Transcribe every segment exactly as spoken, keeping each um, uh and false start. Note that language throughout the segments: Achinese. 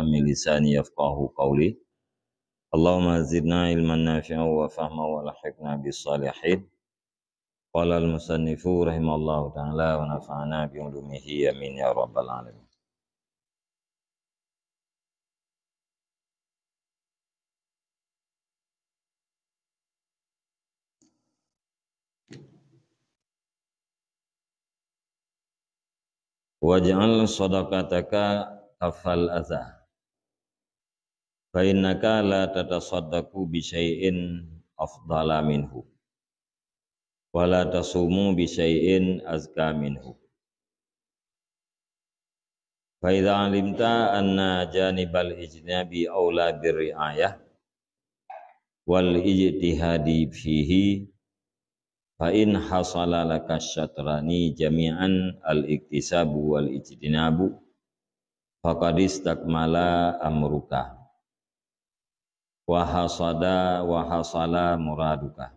min lisani yafqahu qawli. Allahumma zidna ilman nafi'an wa fahman wa alhiqna bis salihin. Qala al-musannifu rahimahullahu ta'ala wa nafa'ana bi ulumihi, amin ya rabbal alamin. Waj'al shadaqataka kaffal adha. Fa innaka la tatasaddaqu bi syai'in afdala minhu. Wa la tasumu bi syai'in azka minhu. Fa idza alimta anna janibal ijtinabi aula bir ri'ayah wal ijtihadi fihi, fa in hasala laka syatrani jami'an al iktisabu wal ijtinabu, faqad istakmala amruka. Wa hasada wa hasala muraduka.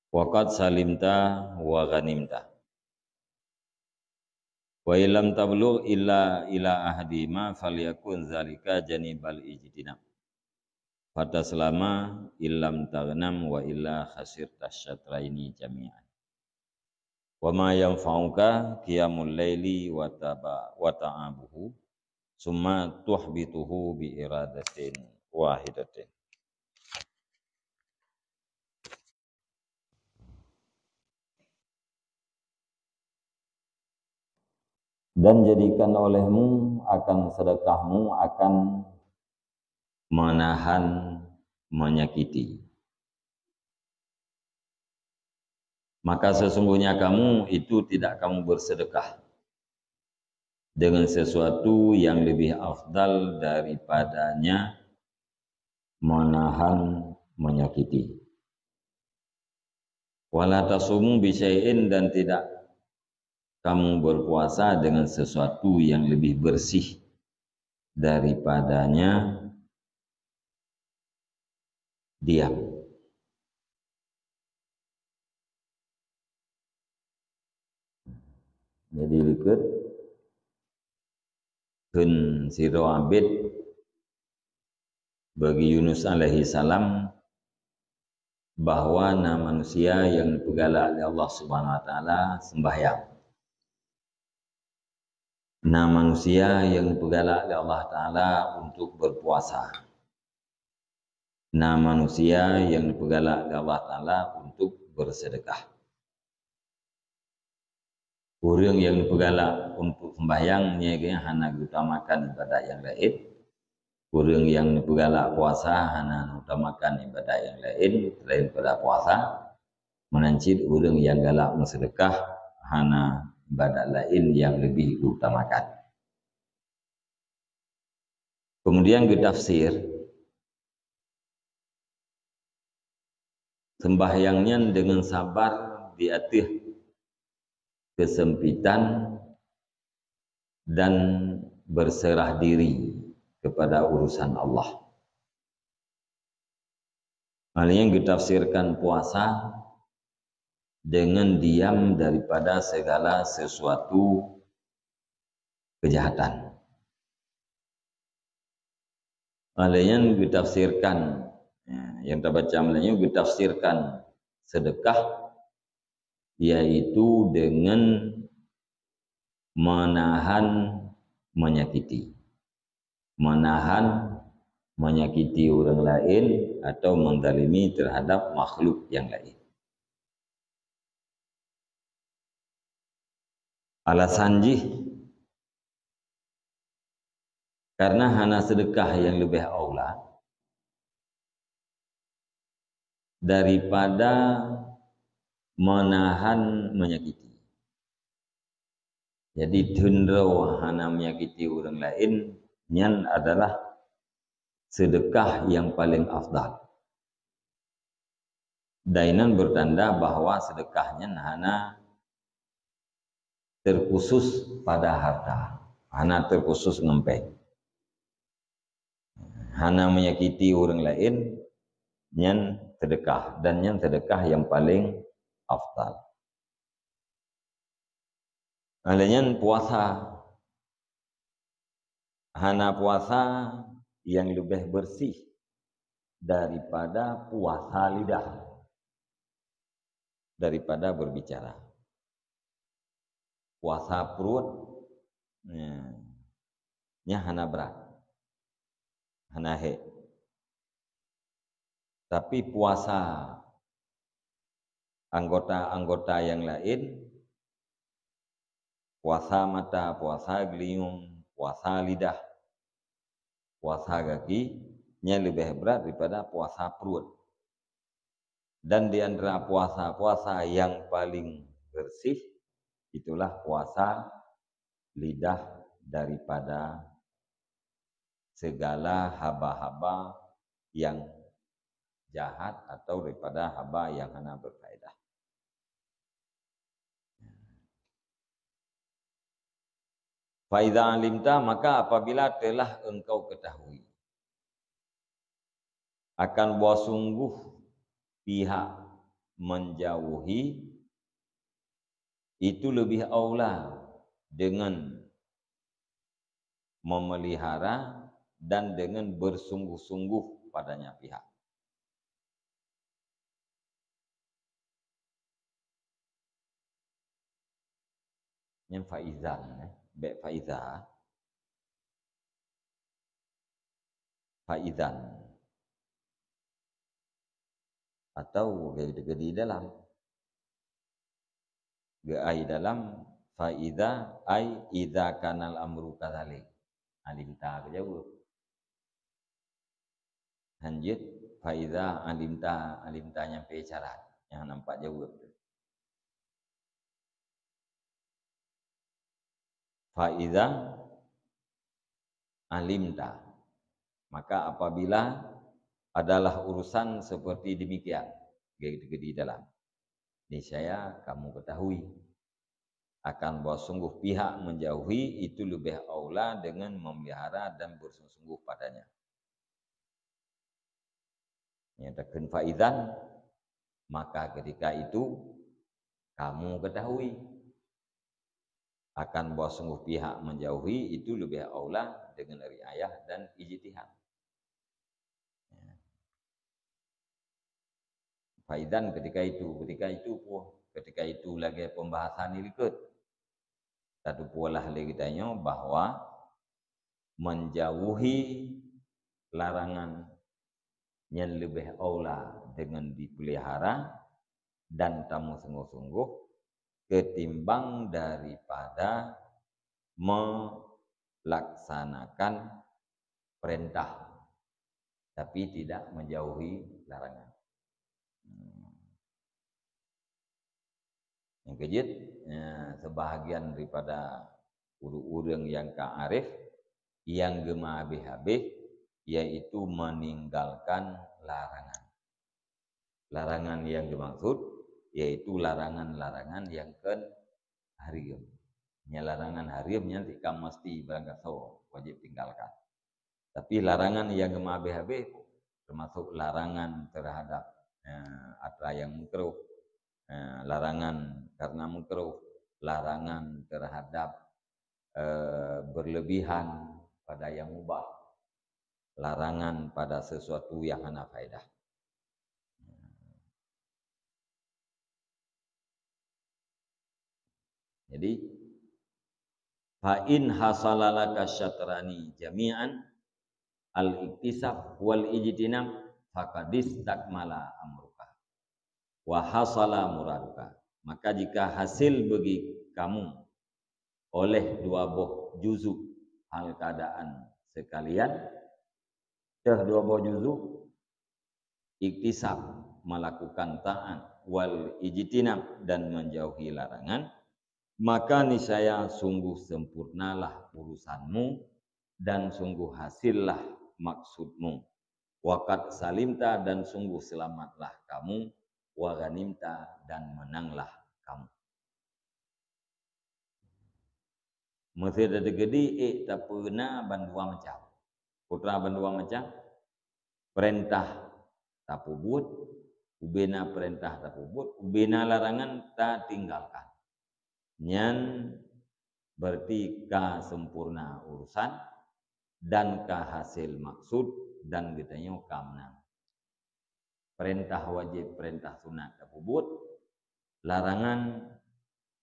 Wa qad salimta wa ghanimta. Wa illam tablugh illa ila ahadihima falyakun zalika janibal ijtinab. Fataslama illam taghnam wa illa khasirta syatraini jami'an. Wa ma yanfa'uka qiyamul laili wa taba-, wa ta'abuhu, summa tuhbituhu bi iradatin wahidatin. Dan jadikan olehmu akan sedekahmu akan menahan menyakiti. Maka sesungguhnya kamu itu tidak kamu bersedekah dengan sesuatu yang lebih afdal daripadanya menahan menyakiti. Wala tasumu bi syai'in, dan tidak kamu berpuasa dengan sesuatu yang lebih bersih daripadanya diam. Jadi likot kheun sidroe abet bagi Yunus alaihi salam bahwa na manusia nyang neupeugalak lé Allah Subhanahu wa Taala sembahyang. Na manusia nyang neupeugalak lé Allah Taala untuk berpuasa. Na manusia nyang neupeugalak lé Allah Taala untuk bersedekah. Ureuëng nyang neupeugalak untuk sembahyang, nyan geuh hana geutamakan ibadat nyang laén. Ureuëng nyang neupeugalak puasa hana neutamakan ibadat nyang laén selain pada puasa. Meunan cit ureuëng nyang galak meuseudeukah hana ibadat laén nyang leubeh geutamakan. Kemudian geutafsir, sembahyang nyan deungon sabar di ateueh keusempitan dan berserah diri kepada urusan Allah. Hal nyang geutafsirkan puasa deungon diam daripada segala sesuatu kejahatan. Hal nyang geutafsirkan, ya, nyang tabaca meulayeue geutafsirkan sedekah, yaitu deungon menahan menyakiti. Menahan menyakiti ureuëng laén atau menzalimi terhadap makhluk nyang laén. Alasan jih, karena hana sedekah nyang leubeh aula daripada menahan menyakiti. Jadi, theun droe hana menyakiti ureuëng laén, nyan adalah sedekah nyang paleng afdal. Dan inan bertanda bahwa sedekah nyan hana terkhusus pada harta, hana terkhusus ngon péng. Hana menyakiti ureuëng laén, nyan sedekah, dan nyan sedekah nyang paleng afdal. Hal nyan puasa. Hana puasa yang lebih bersih daripada puasa lidah, daripada berbicara. Puasa pruet, nya, nya hana brat, hana hek. Tapi puasa anggota-anggota yang lain, puasa mata, puasa geulinyueng, puasa lidah, puasa gaki, nyan leubeh brat daripada puasa pruet. Dan di antara puasa-puasa yang paling bersih, itulah puasa lidah daripada segala haba-haba yang jahat atau daripada haba yang hana berfaedah. Fa idza alimta, maka apabila telah engkau ketahui akan bahwa sungguh pihak menjauhi itu lebih aula dengan memelihara dan dengan bersungguh-sungguh padanya pihak. Nyan faizan, eh. Bèk faiza. Faizan. Atau geu-, geu-, di dalam. Geu-, ai dalam, faiza, ai iza kanal amru kadzalik. Alimta geujaweueb. Hanjeuet, faiza alimta, alimta nyang pih syarat, nyang nampak jaweueb tu. Faiza alimta, maka apabila adalah urusan seperti demikian, geu-, geu-, di dalam, niscaya kamu ketahui akan bahwa sungguh pihak menjauhi itu lebih aula dengan memelihara dan bersungguh-sungguh padanya. Nyatakan faizan, maka ketika itu kamu ketahui akan bahwa sungguh pihak menjauhi itu lebih aula dengan riayah dan ijtihad. Ya. Faizan ketika itu, ketika itu pun, ketika itu lagèe pembahasan di likot. Tateupeue lah lé geutanyoe bahwa menjauhi larangan nyan leubeh aula dengan dipelihara dan tameusungguh-sungguh ketimbang daripada melaksanakan perintah, tapi tidak menjauhi larangan. Hmm. Nyang keujeuet, eh, sebahagian daripada ureueng-ureueng nyang ka arif, nyang geumeuhabéh-habéh, yaitu meninggalkan larangan. Larangan nyang geumaksud, yaitu larangan-larangan nyang kon hareuem. Nyang larangan hareuem nyan sikam meusti barangkasoe wajéb tinggalkan. Tapi larangan nyang geumeuhabéh-habéh, teumasok larangan terhadap, eh, atra nyang meukruh, eh, larangan karena meukruh, larangan terhadap, eh, berlebihan pada nyang mubah, larangan pada sesuatu nyang hana faedah. Jadi, fa in hasala laka syatrani jami'an, al-iktisab wal ijtinab, faqad istakmala amruka wa hasala muraduka. Maka jika hasil bagi kamu oleh dua boh juzuk hal keadaan sekalian, teuh dua boh juzuk, iktisab, melakukan taat, wal ijtinab, dan menjauhi larangan, maka niscaya sungguh sempurnalah urusanmu dan sungguh hasillah maksudmu. Wa qad salimta, dan sungguh selamatlah kamu, wa ghanimta, dan menanglah kamu. Meusé tadeungoe ék tapeuna bandua macam. Peue teuma bandua macam? Peurintah tapeubuet, ubena peurintah tapeubuet, ubena larangan tatinggalkan. Nyan berarti ka sempurna urusan, dan ka hasé maksud, dan geutanyoe ka meunang. Peurintah wajéb, peurintah sunat tapeubuet, larangan,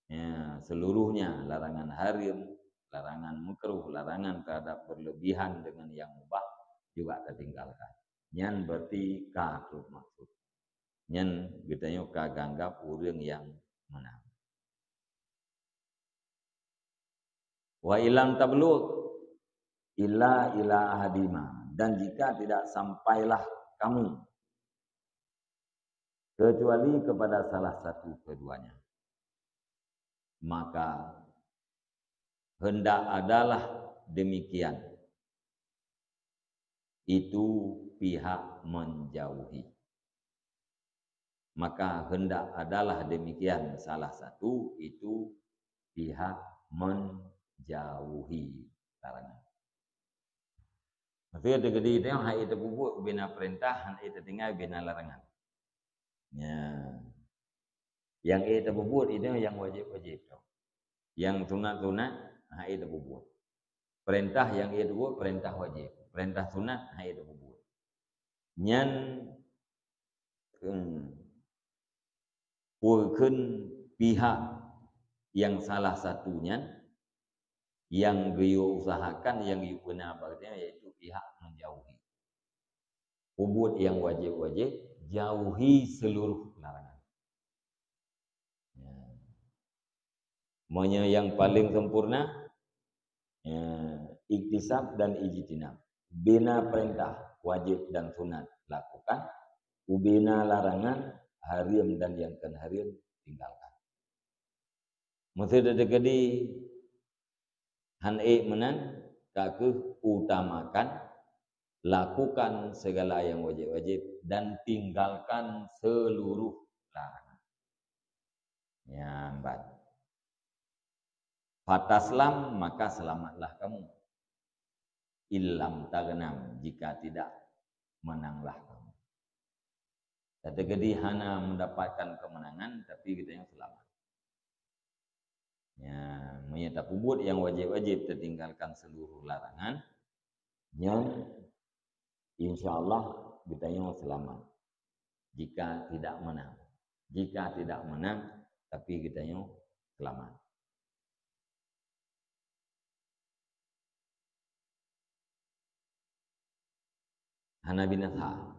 ya, seluruhnya, larangan hareuem, larangan makruh, larangan terhadap berlebihan dengan yang mubah juga tatinggalkan. Nyan berarti ka trok maksud. Nyan geutanyoe ka geuanggab ureuëng nyang meunang. Wa illam tablugh illa ila ahadihima, dan jika tidak sampailah kamu kecuali kepada salah satu keduanya, maka hendak adalah demikian itu pihak menjauhi. Maka hendak adalah demikian salah satu itu pihak menjauhi larangan. Maksudnya, teukeudi nyoe hai tapeubuet ubena peurintah, hai tatinggai ubena larangan. Ya. Nyang ék tapeubuet itu nyang wajéb-wajéb tu. Nyang sunat-sunat hai tapeubuet. Peurintah nyang ék tapeubuet, peurintah wajéb. Peurintah sunat hai tapeubuet. Nyan, hmm, peue kheun pihak nyang salah satu nyan, nyang geuyue usahakan, nyang geuyue peuna bak geutanyoe, yaitu pihak menjauhi. Peubuet nyang wajéb-wajéb, jauhi seluruh larangan. Ya. Meunyoe nyang paleng sempurna, ya, iktisab dan ijtinab. Bina peurintah wajéb dan sunat lakukan, ubena larangan hareuem dan nyang kon hareuem tinggalkan. Meuseuti teukeudi han ék meunan, ka kheueh utamakan, lakukan segala nyang wajéb-wajéb dan tinggalkan seluruh larangan. Nyan ban. Fataslam, maka selamatlah kamu. Illam taghnam, jika tidak, menanglah kamu. Teukeudi hana mendapatkan kemenangan, tapi geutanyoe selamat. Ya, meunyoe tapeubuet nyang wajéb-wajéb, tatinggalkan seluruh larangan, nyan insya Allah geutanyoe selamat. Jika tidak menang, jika tidak menang, tapi geutanyoe selamat. Hana binasa.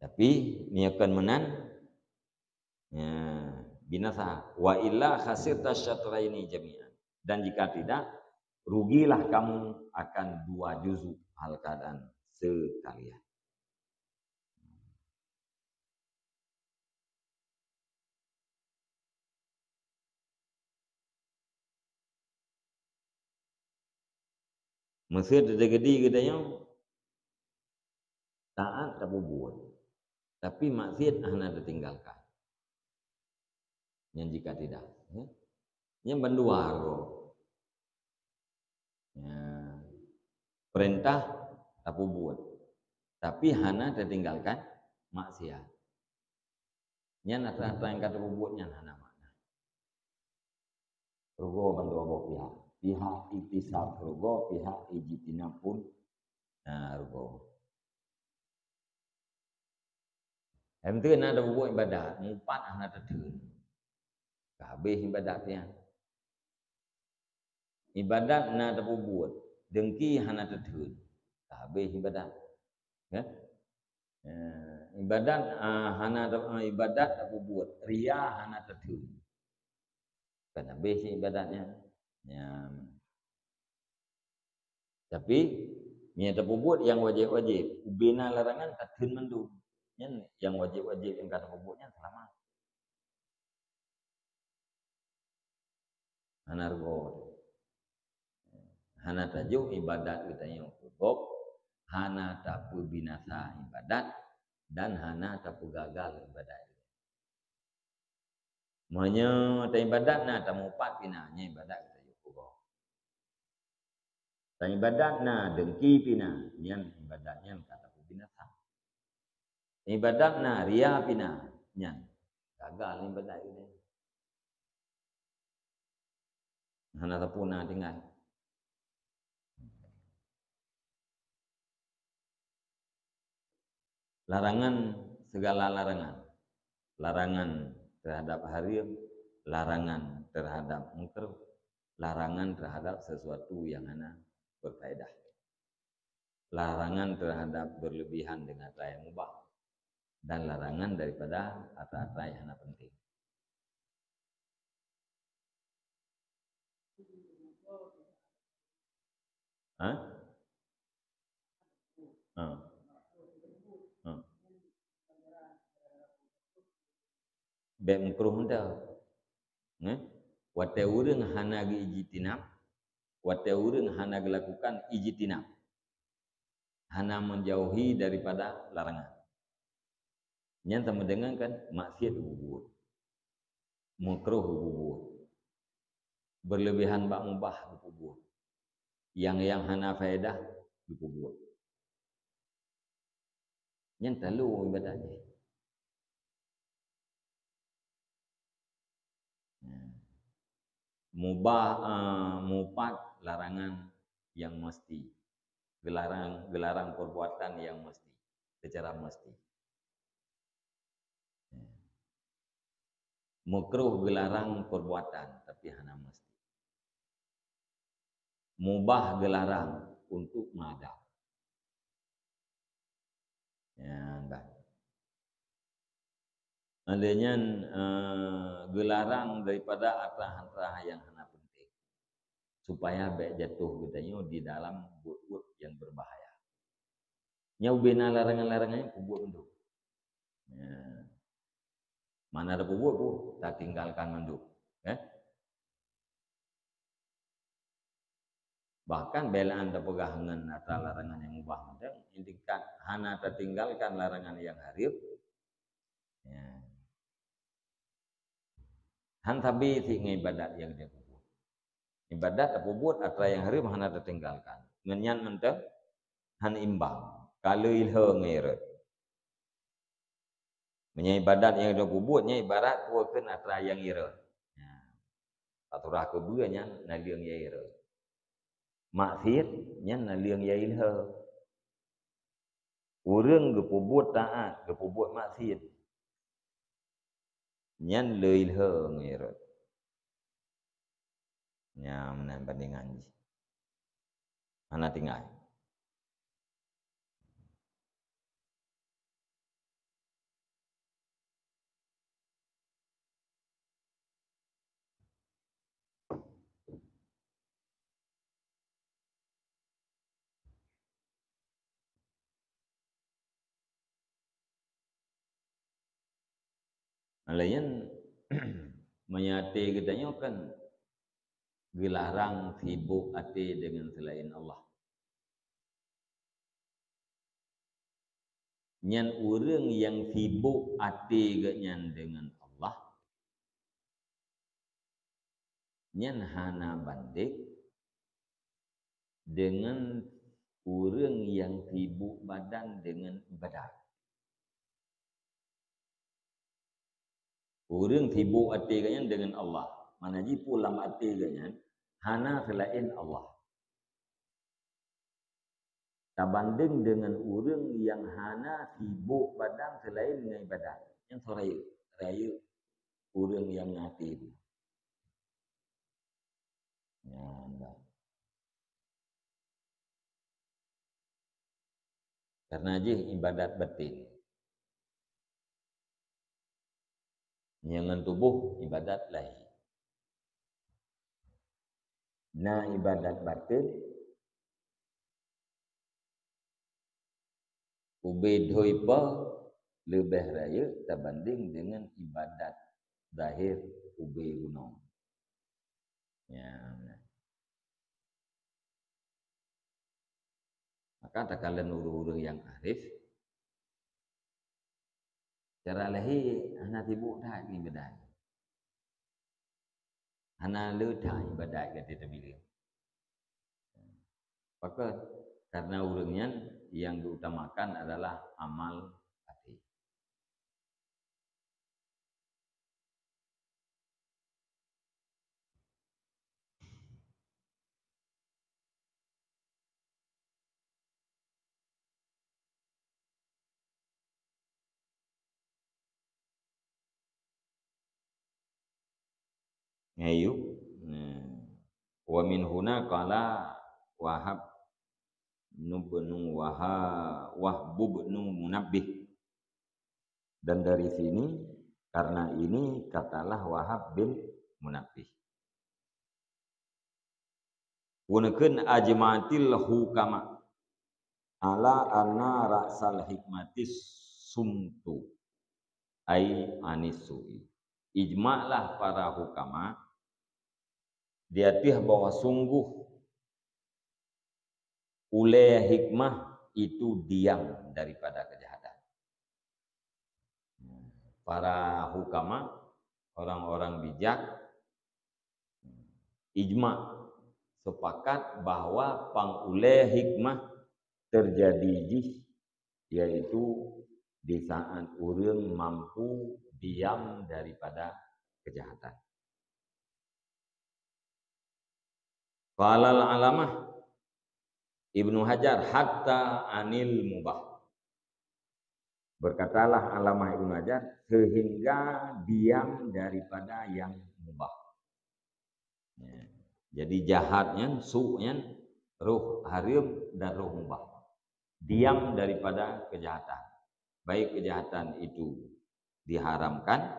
Tapi, meunyoe kon meunan, ya, binasa. Wa illa khasirta syatraini jami'an. Dan jika tidak, rugilah kamu akan dua juzuk hal keadaan sekalian. Meuseuti teukeudi geutanyoe taát tapeubuet, tapi maksiat hana tatinggalkan. Nyan jika tidak, ya. Nyan bandua roh. Ya. Peurintah tapeubuet, tapi hana tatinggalkan maksiat. Nyan atra-atra nyang ka tapeubuet nyan hana makna. Rugoe bandua boh pihak. Pihak iktisab rugoe, pihak ijtinab pun, na, rugoe. Em tu na tapeubuet ibadat, mupat hana tatheun. Ka habéh ibadat nyan. Ibadat na tapeubuet, dengki hana tatheun. Ka habéh ibadat. Ya? Eh, ibadat, ah, hana ta-, ah, ibadat tapeubuet, ria hana tatheun. Kan habéh cit ibadat nyan. Nyan. Tapi, meunyoe tapeubuet nyang wajéb-wajéb, ubena larangan tatheun mandum. Nyan nyang wajéb-wajéb nyang ka tapeubuet nyan seulamat. Hana rugoe. Hana tajok ibadat geutanyoe keu gob, hana tapeubinasa ibadat, dan hana tapeugagal ibadat. Meunyoe taibadat na tamupat pih na, nyan ibadat geutanyoe keu gob. Taibadat na dengki pih na, nyan ibadat nyan ka tapeubinasa. Ibadat na ria pih na, nyan gagal ibadat geutanyoe. Hana sapeue na tinggai. Larangan, segala larangan. Larangan terhadap haram, larangan terhadap makruh, larangan terhadap sesuatu yang hana berfaedah. Larangan terhadap berlebihan dengan atra yang mubah, dan larangan daripada atra-atra yang hana penting. Ha? Ha. Ha. Bék makruh mantong. Neh? Watée ureuëng hana geuijtinab, watée ureuëng hana geulakukan ijtinab, hana menjauhi daripada larangan. Nyan sama dengan kan maksiat geupubuet. Makruh geupubuet. Berlebihan bak mubah geupubuet. Yang, yang hana faedah geupubuet. Nyan talu ibadat jih. Mubah, eh, mupat larangan yang mesti. Geularang, geularang perbuatan yang mesti, secara mesti. Makruh geularang perbuatan, tapi hana mesti. Mubah geularang untuk maada. Ya, dah. Andai nyan, eh, geularang daripada atra-atra yang hana penting, supaya bék jatuh geutanyoe di dalam buet-buet yang berbahaya. Nyoe ubena larangan-larangan nyan peubuet mandum. Ya. Mana ada peubuet pun, tatinggalkan mandum. Eh? Bahkan belaan tapeugah ngon atra larangan nyang mubah mantong, intikat hana tatinggalkan larangan nyang hareuem. Ya. Han sabe cit ngon ibadat nyang tapeubuet. Ibadat tapeubuet atra nyang hareuem hana tatinggalkan. Ngon nyan mantong han imbang. Ka le ilheueng ngon irot. Meunyoe ibadat nyang tapeubuet nyan ibarat peue kheun atra nyang irot. Nyan. Atura keubeue nyan naleueng nyang irot. Maksiat nyan naleueng nyang ilheueng. Ureuëng geupeubuet taát, geupeubuet maksiat, nyan le ilheueng irot. Nyan meunan bandingan jih. Hana tinggai. Laén, meunyoe até geutanyoe kan geularang sibok até deungon seulaén Allah. Nyan ureuëng nyang sibok até geuhnyan deungon Allah, nyan hana bandéng deungon ureuëng nyang sibok badan deungon ibadat. Ureuëng sibok até geuhnyan deungon Allah, mana jih peue lam até geuhnyan hana seulaén Allah. Tabandéng deungon ureuëng nyang hana sibok badan seulaén ngon ibadat. Nyan soe rayeuk? Rayeuk ureuëng nyang até. Nyan dah. Karena jih ibadat batin. Nyang ngon tuboh ibadat lahé. Na ibadat batin, ubé dhoe po leubeh rayeuk tabandéng deungon ibadat zahir ubé gunong. Ya, nah. Maka takalon ureuëng-ureuëng nyang arif, cara lahé hana sibok that ngon ibadat. Hana le that ibadat gata tabileung. Pakon? Karena ureuëng nyan nyang geuutamakan adalah amal até. Ayo. Nah. Wa min huna qala Wahab bin Waha-, Wahbu bin Munabbih. Dan dari sini, karena ini katalah Wahab bin Munabbih. Peuneukheun ajma'atil hukama ala anna ra'sal hikmatis sumtu, ai anis su'i. Ijma'lah para hukama di ateueh bahwa sungguh ulée hikmah itu diam daripada kejahatan. Para hukama, orang-orang bijak, ijma, sepakat bahwa pangulée hikmah terjadi jih, yaitu di saat ureuëng mampu diam daripada kejahatan. Qalal alamah Ibnu Hajar, hatta anil mubah. Berkatalah Alamah Ibnu Hajar, sehingga diam daripada yang mubah. Ya. Jadi jahat nyan, su nyan, roh hareuem dan roh mubah. Diam daripada kejahatan. Baik kejahatan itu diharamkan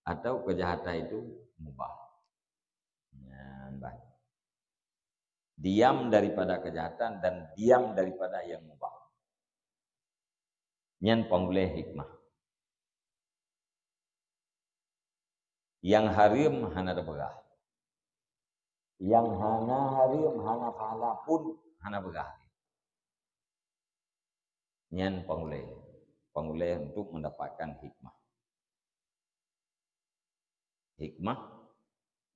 atau kejahatan itu mubah. Nyan bah. Diam daripada kejahatan dan diam daripada yang mubah. Nyan pangulée hikmah. Yang hareuem hana tapeugah. Yang hana hareuem, hana pahala pun hana peugah. Nyan pangulée. Pangulée untuk mendapatkan hikmah. Hikmah,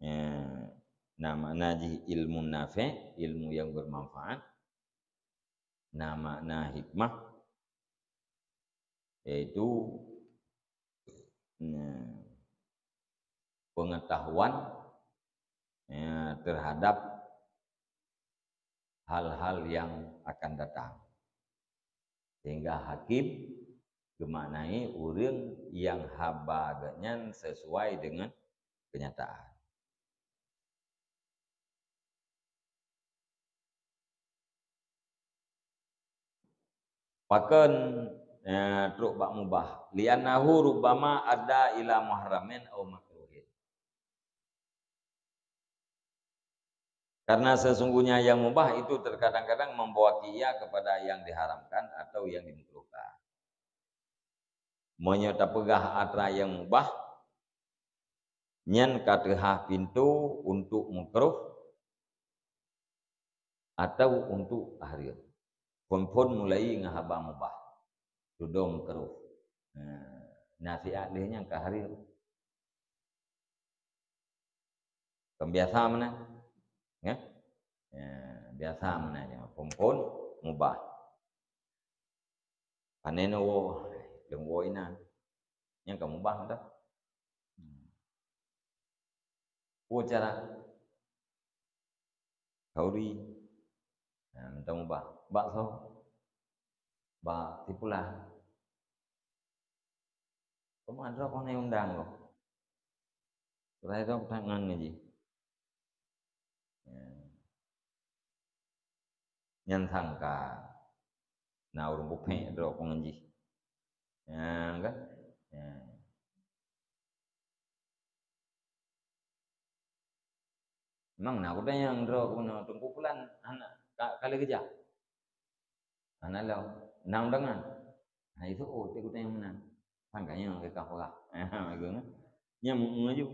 eh, na makna jih ilmu nafi', ilmu yang bermanfaat. Na makna hikmah, yaitu, eh, pengetahuan, eh, terhadap hal-hal yang akan datang. Sehingga hakim geumaknai ureuëng nyang haba geuhnyan sesuai dengan kenyataan. Pakon, eh, trok bak mubah? Li'annahu rubbama adda ila muharramin au makruhin. Karena sesungguhnya yang mubah itu terkadang-kadang membawa ia kepada yang diharamkan atau yang dimakruhkan. Meunyoe tapeugah atra yang mubah, nyan ka teuhah pintoe untuk makruh atau untuk hareuem. Phon-phon mulai ngon haba mubah, dudoe makruh. Nah, nasihat lheueh nyan ka hareuem. Kan biasa meunan. Ya? Ya, biasa meunan nyoe. Phon-phon mubah. Panen woe, lôn woe inan. Nyang ka mubah dah. Woe cara. Khauri. Nah, mantong mubah. Bakso. Bak sipulan. Peue meunan droe keuneuk undang kah? Seulai droe tangan ngaji. Ya. Nyan sangka na ureuëng bupék droe keuneuk ngaji. Ya, kan? Ya. Memang na geutanyoe droe keunoe Teungku Pulan hana ka, ka lheueh geujak. Hana lom, na undangan. Nah, itu, oh, Teungku Pulan nyang meunan. Kan ka nyang ka peugah. Nyang meu'en laju.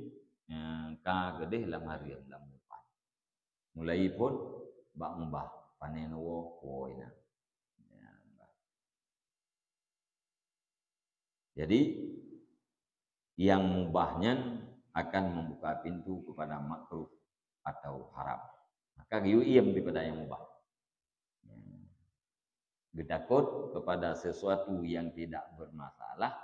Nyang ka keudeh lam hareuem, lam mubah. Mulai phon bak mubah, panen woe, woe inan. Ya, bah. Jadi, yang mubah nyan akan membuka pintu kepada makruh atau haram. Maka geuyue iem daripada yang mubah. Geutakot kepada sesuatu yang tidak bermasalah,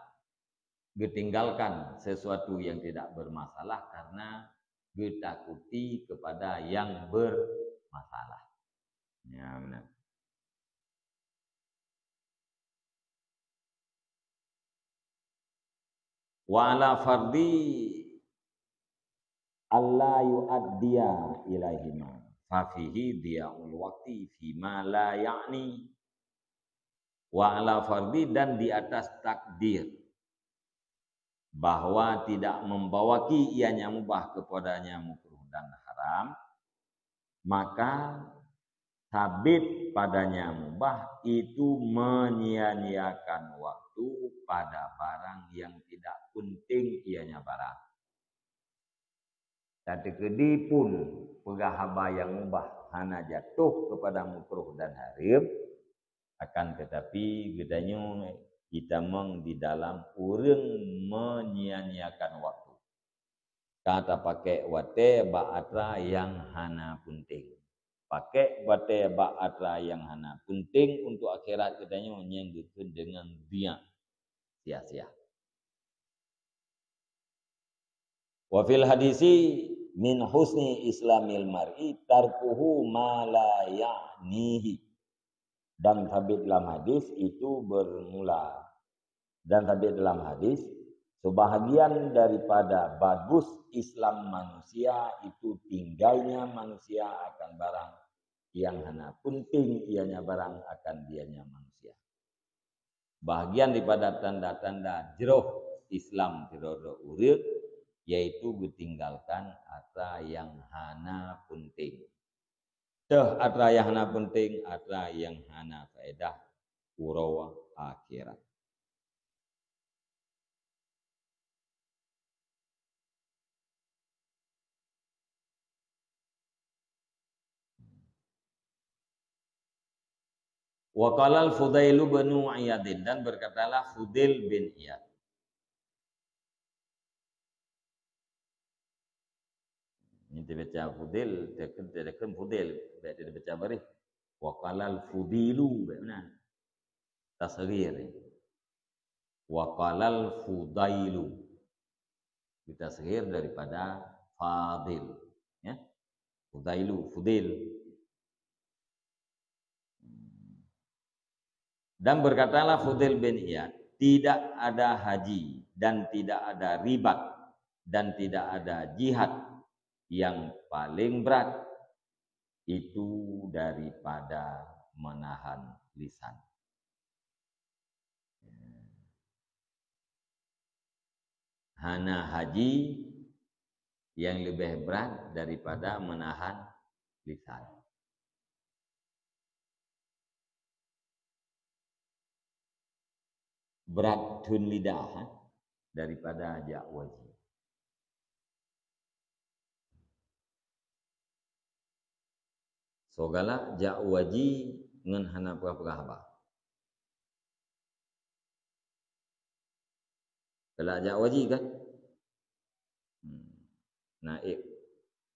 geutinggalkan sesuatu yang tidak bermasalah karena geutakuti kepada yang bermasalah. Ya, benar. Wa ala fardi alla yu'addiya ilaihima, fa fihi dhiya'ul waqti fima la ya'ni, wa ala fardhi, dan di atas takdir bahwa tidak membawaki ianya mubah kepadanya makruh dan haram, maka sabit padanya mubah itu menyia-nyiakan waktu pada barang yang tidak penting ianya barang. Dan teukeudi pun peugah haba nyang mubah hana jatuh kepada makruh dan haram, akan tetapi geutanyoe jitamong di dalam ureuëng menyia-nyiakan waktu. Ka tapakék watée bak atra nyang hana peunteng. Pakék watée bak atra nyang hana peunteng untuk akhirat geutanyoe nyang geukheun deungon dia sia-sia. Wa fil hadisi min husni islamil mar'i tarkuhu ma la ya'nihi. Dan sabit dalam hadis itu bermula, dan sabit dalam hadis, sebahagian daripada bagus Islam manusia itu tinggalnya manusia akan barang yang hana penting ianya barang akan dianya manusia. Bahagian daripada tanda-tanda jroh Islam sidroe-droe ureuëng, yaitu geutinggalkan atra nyang hana peunteng. Teuh atra nyang hana peunteng, atra nyang hana faedah uroe akhirat. Wa qalal Fudailu bin Iyadin, dan berkatalah Fudail bin Iyad. Ini dibaca Fudail, dia kena, dia kena Fudail, baik dia dibaca barih. Wa qalal Fudailu, baik mana? Tasghir. Wa qalal Fudailu. Ditasghir daripada Fadil. Ya. Fudailu, Fudail. Dan berkatalah Fudail bin Iyad, tidak ada haji dan tidak ada ribat dan tidak ada jihad yang paling berat itu daripada menahan lisan. Hana haji yang lebih berat daripada menahan lisan. Berat thon lidah, ha, daripada jak haji. Soe galak jak haji ngon hana peugah-peugah haba. Galak jak haji kan? Hmm. Naib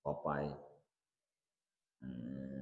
papai. Hmm.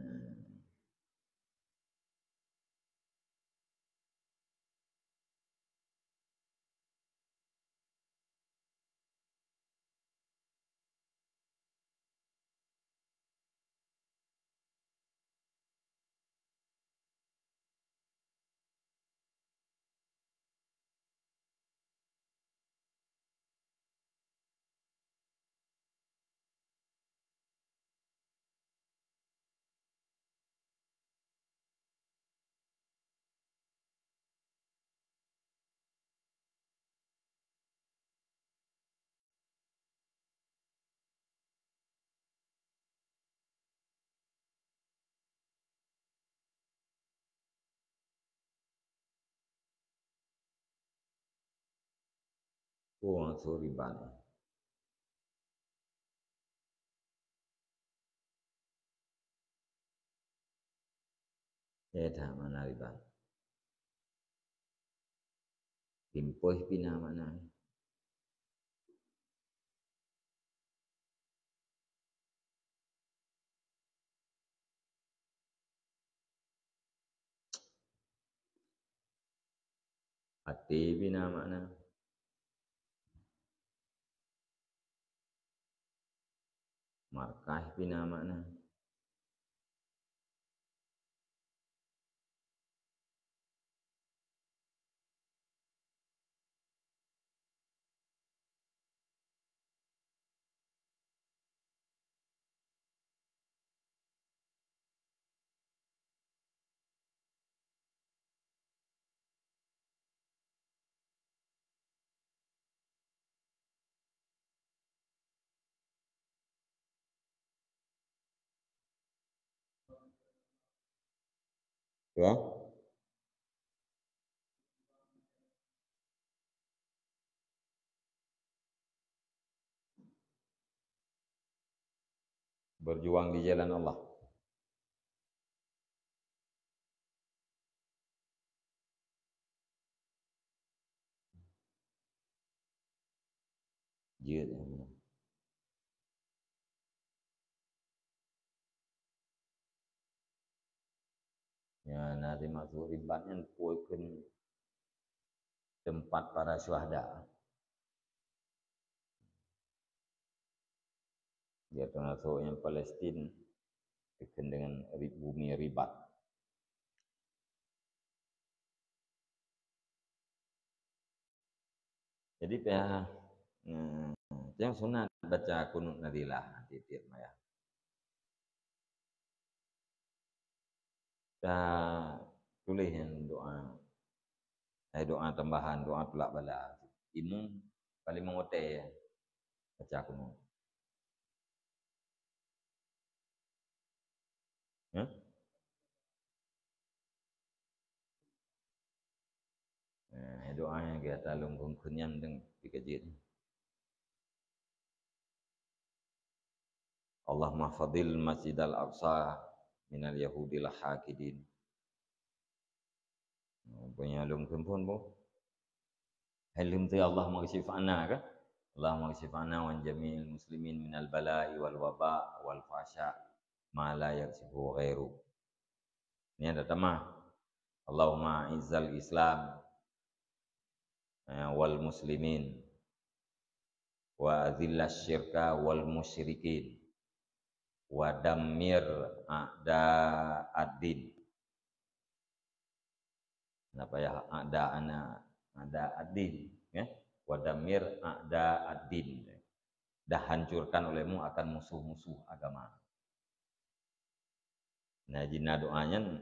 Oh, sorry, Bang. Eh, dah, mana riba? Timpoh pina mana? Até pih na makna. Markah pih na makna. Ya. Berjuang di jalan Allah. Jeuet, ya. Ya, na dimaksud ribat nyan peue kheun teumpat para syuhada. Dia termasuk yang Palestin, dikheun dengan ri-, bumi ribat. Jadi, pih, eh, yang sunat baca kunut nazilah tiep-tiep maya. Ta tuléh nyan doa. Hai doa tambahan, doa tulak bala. Imum paléng meungoté baca kunut. Hah? Eh, doa nyang gata lôn kheun-kheun nyan deuh dikeujeuet. Allahumma fadil Masjidal Aqsa minal yahudil hakidin. Punya lôn kheun phon boh. Hai lôn teu Allahumma kashif anna ka? Allahumma kashif anna wa an jami'il muslimin minal bala'i wal waba wal fahsya ma la yakshifu ghairu. Nyan dah tamah. Allahumma izzal Islam, eh, wal muslimin, wa azillas syirka wal musyrikin, wa dammir a'da ad-din. Napa ya, a'da ana, a'da ad-din, ya? Wa dammir a'da ad-din. Dah hancurkan olehmu akan musuh-musuh agama. Nah, jina doa nyan,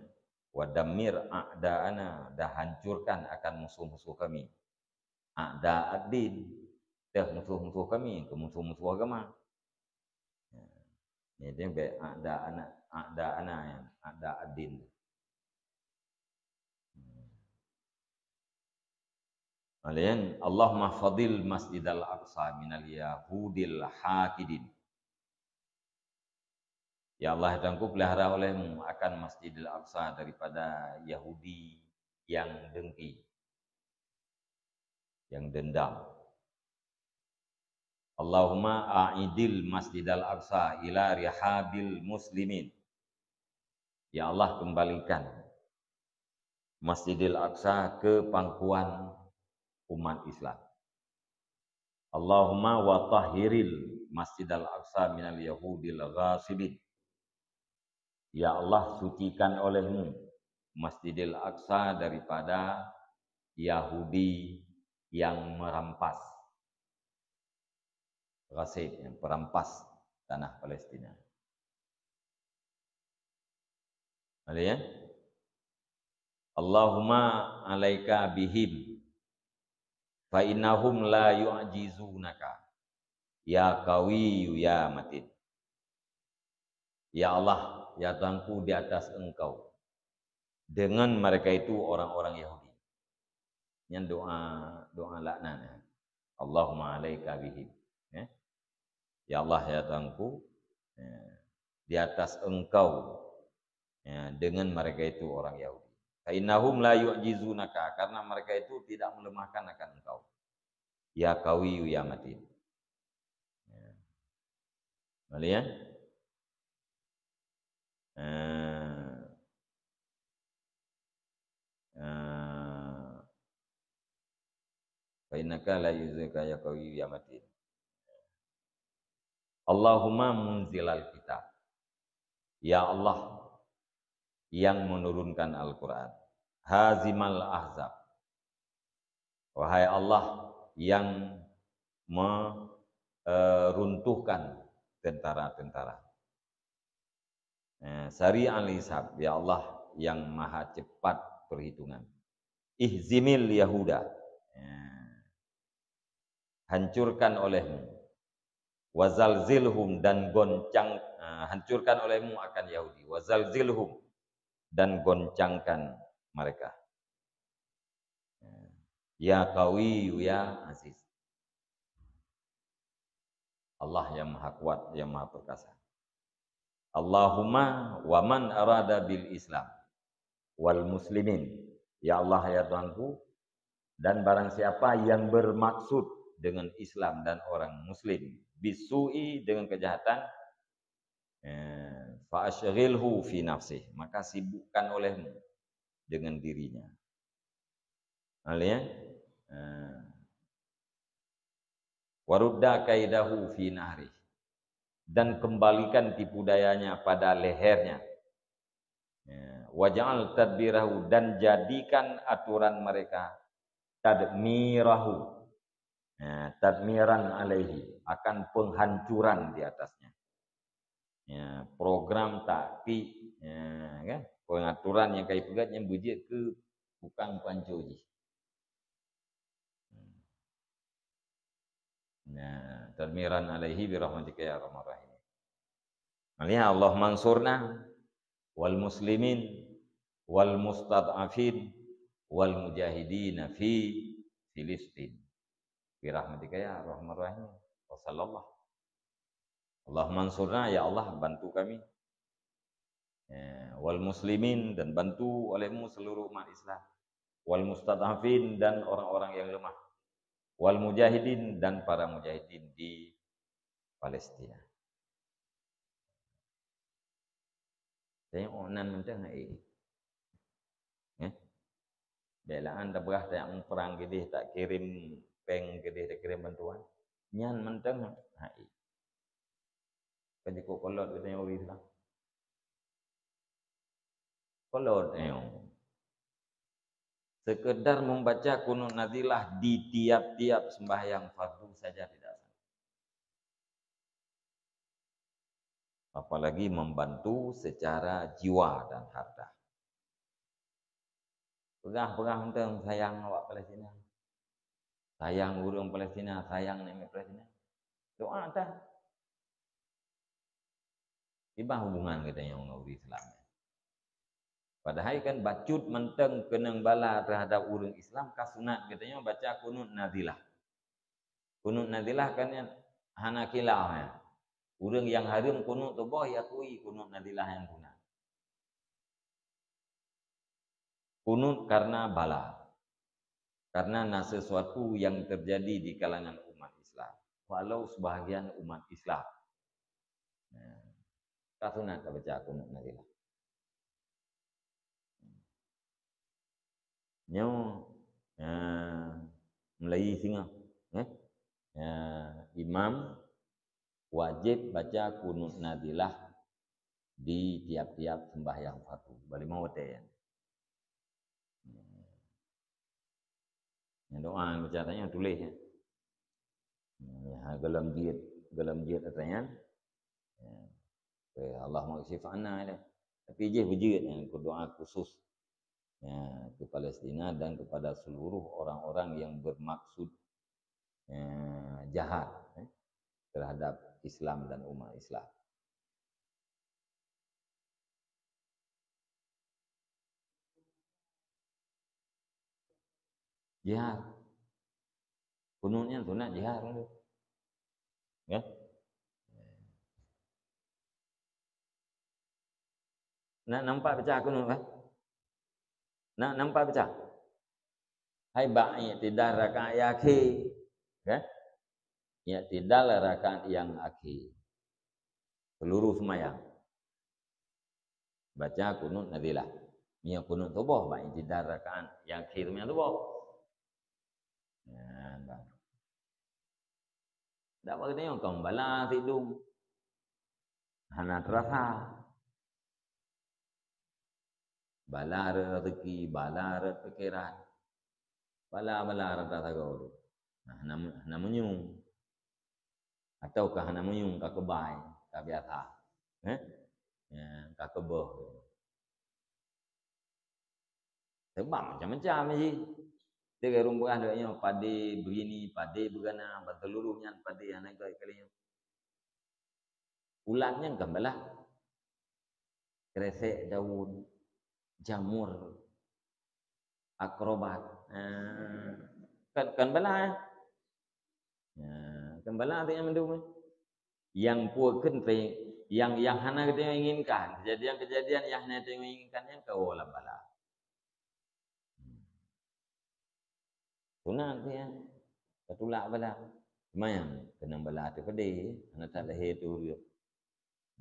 "Wa dammir a'da'ana," dah hancurkan akan musuh-musuh kami. A'da ad-din, dah musuh-musuh kami, ke musuh-musuh agama. Nah, jadi bèk a'da'ana, a'da'ana nyan, a'da ad-din. Laén, "Allahumma fadil Masjidal Aqsa minal yahudil hakidin." Ya Allah, ya Tuhanku, pelihara olehmu akan Masjidil Aqsa daripada Yahudi yang dengki, yang dendam. Allahumma a'idil Masjidal Aqsa ila rihabil muslimin. Ya Allah, kembalikan Masjidil Aqsa ke pangkuan umat Islam. Allahumma wa tahhiril Masjidal Aqsa minal yahudil ghasibin. Ya Allah, sucikan olehmu Masjidil Aqsa daripada Yahudi yang merampas. Ghasib, yang perampas tanah Palestina. Ada ya? "Allahumma alaika bihim, fa innahum la yu'jizunaka, ya qawiyyu ya matin." Ya Allah, ya Tuhanku, di atas Engkau, dengan mereka itu orang-orang Yahudi. Nyan doa, doa laknat, ya. "Allahumma alaika bihim." Ya. Ya Allah, ya Tuhanku, ya, di atas Engkau, ya, dengan mereka itu orang Yahudi. "Fa innahum la yu'jizunaka," karena mereka itu tidak melemahkan akan Engkau. "Ya qawiyyu ya matin." Ya. Malian? Eh, eh, "Fa innaka la yu'jizunaka ya qawiyyu ya matin." Allahumma munzilal kitab. Ya Allah, yang menurunkan Al-Quran. Hazimal ahzab. Wahai Allah yang me-, eh, runtuhkan tentara-tentara. Eh, sari'al hisab, ya Allah yang maha cepat perhitungan. Ihzimil Yahuda. Eh, hancurkan olehmu. Wazalzilhum, dan goncang, eh, hancurkan olehmu akan Yahudi. Wazalzilhum, dan goncangkan mereka. Ya Qawi, ya Aziz. Allah yang Maha Kuat, yang Maha Perkasa. Allahumma wa man arada bil Islam wal muslimin. Ya Allah, ya Tuhanku, dan barang siapa yang bermaksud dengan Islam dan orang muslim bisu'i, dengan kejahatan, eh, fa asyghilhu fi nafsih, maka sibukkan olehmu dengan dirinya. Alih, ya? Eh, warudda kaidahu fi nahrih, dan kembalikan tipu dayanya pada lehernya. Ya, waj'al tadbirahu, dan jadikan aturan mereka, tadmirahu, ya, tadmiran alaihi, akan penghancuran di atasnya. Ya, program taktik, ya, kan? Pengaturan nyang ka ipeugét nyan beujeuet keu tukang pancô jih. Nah, tadmiran alaihi bi rahmatika ya arhamar rahimin. Alih, Allahumma ansurna wal muslimin wal mustad'afin wal mujahidina fi Filistin. Bi rahmatika ya arhamar rahimin. Wa sallallahu. Allahumma ansurna, ya Allah, bantu kami. Ya, wal muslimin, dan bantu olehmu seluruh umat Islam. Wal mustad'afin, dan orang-orang yang lemah. Wal mujahidin, dan para mujahidin di Palestina. Tengok nan mantong hai. Eh? Bèk la'an tapeugah tajak muprang keudeh, takirém péng keudeh, takirém bantuan. Nyan mantong hai. Ka jikuk kolot geutanyoe ureueng Islam. Kolot, eh. Sekedar membaca kunut nazilah di tiap-tiap sembahyang fardu saja tidak sanggup. Apalagi membantu secara jiwa dan harta. Peugah-peugah mantong sayang awak Palestina. Sayang ureueng Palestina, sayang namiet Palestina. Doa dah. Kiban hubungan geutanyoe ngon ureueng Islam. Padahai kan bacut mantong keunong bala teuhadap ureueng Islam ka sunat geutanyoe baca kunut nazilah. Kunut nazilah kan nyan hana khilaf, ya. Ureueng nyang hareuem kunut tuboh, ya, akui kunut nazilah nyang sunat. Kunut karena bala. Karena na sesuatu yang terjadi di kalangan umat Islam. Walau sebahagian umat Islam. Nah, ka sunat tabaca kunut nazilah. Nyoe, eh, meulayeue singoh, eh. Eh, imam wajéb baca kunut nazilah di tiap-tiap sembahyang fardu. Bak limong watèe nyan. Nyang doa baca tanyoe tuléh, ya. Ya, golom jeuet, golom jeuet ata nyan. Ya. Eh, Allahumma kashif anna, ya. Tapi jih beujeuet nyan keu doa khusus, ya, keu Palestina dan kepada seluruh orang-orang yang bermaksud, ya, jahat, ya, terhadap Islam dan umat Islam. Jihad. Kunut nyan sunat jihad. Ya. Na nampak pecah kunut, kan? Na nampak pecah? Hai bak i'tidal rakaat nyang akhé, kan? I'tidal rakaat nyang akhé. Seluruh seumayang. Baca kunut nazilah. Nyoe kunut tuboh bak i'tidal rakaat nyang akhé seumayang tuboh. Nyan baru. Dak bak geutanyoe kon bala sidum. Hana teurasa. Bala rot rezeki, bala rot pikeran. Bala-bala rot tasagoe tu. Nah, hana, hana meunyoe. Ataukah hana meunyoe ka keubai, ka biasa. Eh? Ya, ka keubah. Sebab macam-macam ji. Teuka ureueng peugah lagèe nyoe, padé beurini, padé beugana, ban seuluruh nyan padé hana gèt kali nyoe. Ulat nyan kan balah. Kresek daun. jamur, akrobat. Ha, kan, kan bala, eh? Ha, kan bala tu nyang mandum, eh? Nyang peue kheun pe-, nyang, nyang hana geutanyoe inginkan, kejadian-kejadian nyang hana geutanyoe inginkan nyan ka woe lam bala. Sunat nyan, ka tulak bala. Cuma nyang keunong bala teuh peudeh, hana that lahé teuh ureueng.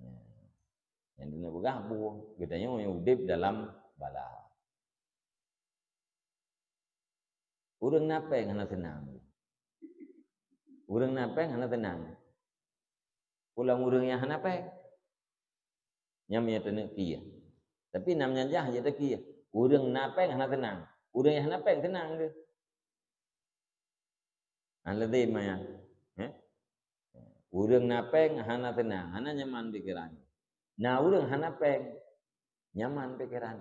Nyan, nyang deuneuk peugah buet, geutanyoe nyang udeb dalam bala. Ureueng na péng hana seunang. Ureueng na péng hana seunang. Pulang ureueng nyang hana péng. Nyan meunyoe taneuk kieh. Tapi nam nyang jah jeuet takieh. Ureueng na péng hana seunang. Ureueng nyang hana péng seunang geuh. Hana lé maya. Eh? Ureueng na péng hana seunang, hana nyaman pikeran. Na ureueng hana péng, nyaman pikeran.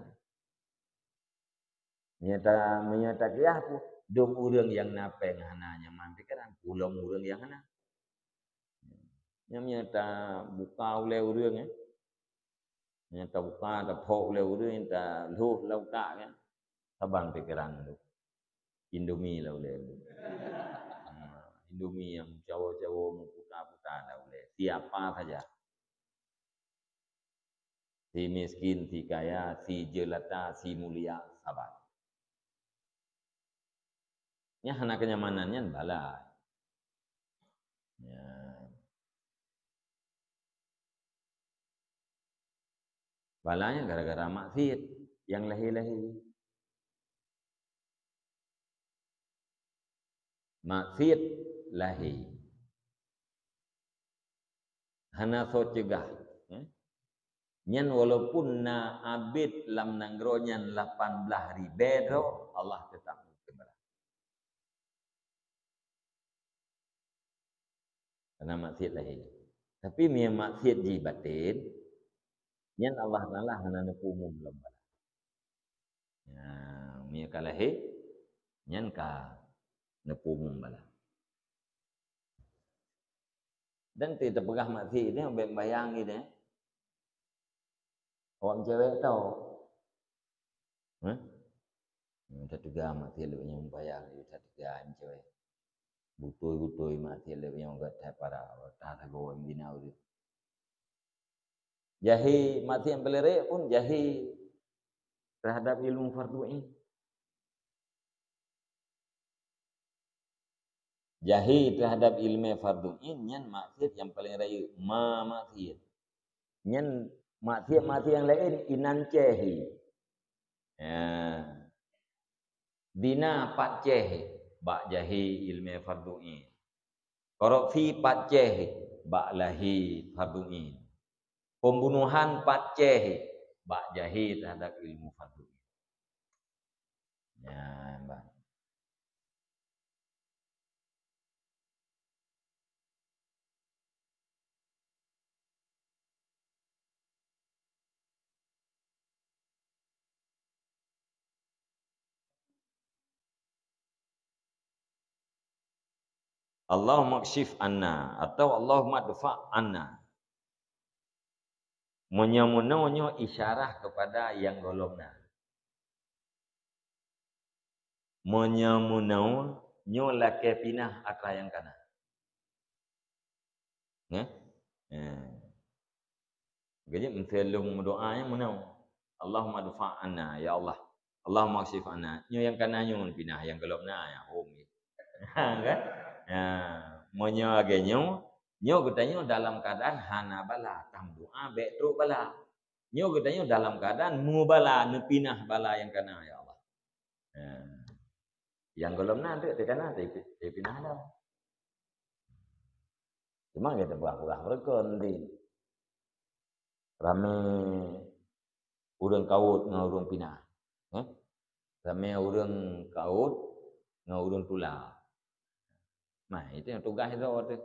Meunyoe ta-, meunyoe takiah pu-, dum ureueng nyang na péng hana nyaman pikeran, pulom ureueng nyang hana. Nyan meunyoe tabuka ulée ureueng, eh. Meunyoe tabuka, taphok ulée ureueng, talhôh lam utak, kan. Saban pikeran tu. Indomie lah ulée tu. Ha, Indomie nyang cawo-cawo meuputa-puta lah ulée. Siapa saja. Si miskin, si kaya, si jelata, si mulia, saban. Nyan hana kenyamanan nyan bala. Nyan. Bala nyan gara-gara maksiet nyang lahé-lahé. Maksiet lahé. Hana soe cegah, eh. Nyan walaupun na abit lam nanggroe nyan lapan blaih ribée droe, Allah teutap meukeubra. Karena maksiet lahé. Tapi meunyoe maksiet jih baten, nyan Allah Taala hana neupeuumum lom bala. Nyan, meunyoe ka lahé, nyan ka neupeuumum bala. Dan teupeugah maksiet nyan, bék bayang gitu, eh. Awak meucewek tau. Hah? Nyang tateuga maksiet lé nyan bayang lé tateuga meucewek. Beutôi-beutôi maksiet lé nyan gata para, ta sagoe bina ureueng. Jahé maksiet nyang paléng rayeuk pun jahé terhadap ilmu fardhu ain. Jahé terhadap ilmu fardhu ain nyan maksiet nyang paléng rayeuk, ma maksiet. Nyan maksiet-maksiet nyang laén inan céh. Ya. Zina pat céh bak jahé ilmu fardhu ain. Korupsi pat céh bak lahé fardhu ain. Pembunuhan pat céh bak jahé terhadap ilmu fardhu ain. Ya, bah. Allahumma kshif anna atau Allahumma dfa anna. Meunyoe meunoe nyoe isyarah kepada nyang gohlom na. Meunyoe meunoe nyoe lakée pinah atra nyang kana. Nggih? Eh. Jadi, meusé lôn meudoa nyan meunoe, "Allahumma dfa anna, ya Allah. Allahumma kshif anna." Nyoe nyang kana nyoe pinah, nyang gohlom na nyang hom nyoe. Kan? Ya, meunyoe lagée nyoe, nyoe geutanyoe dalam keuadaan hana bala, tameudoa bék trok bala. Nyoe geutanyoe dalam keuadaan meubala, neupinah bala nyang kana, ya Allah. Ha. Nyang gohlom na teuk teukana, teupi-, teupinah dah. Cuma gata peugah-peugah beureugon di. Ramé ureueng kawot ngon ureueng pinah. Eh? Ramé ureueng kawot ngon ureueng tula. Nah, itu nyang tugaih droe teuh.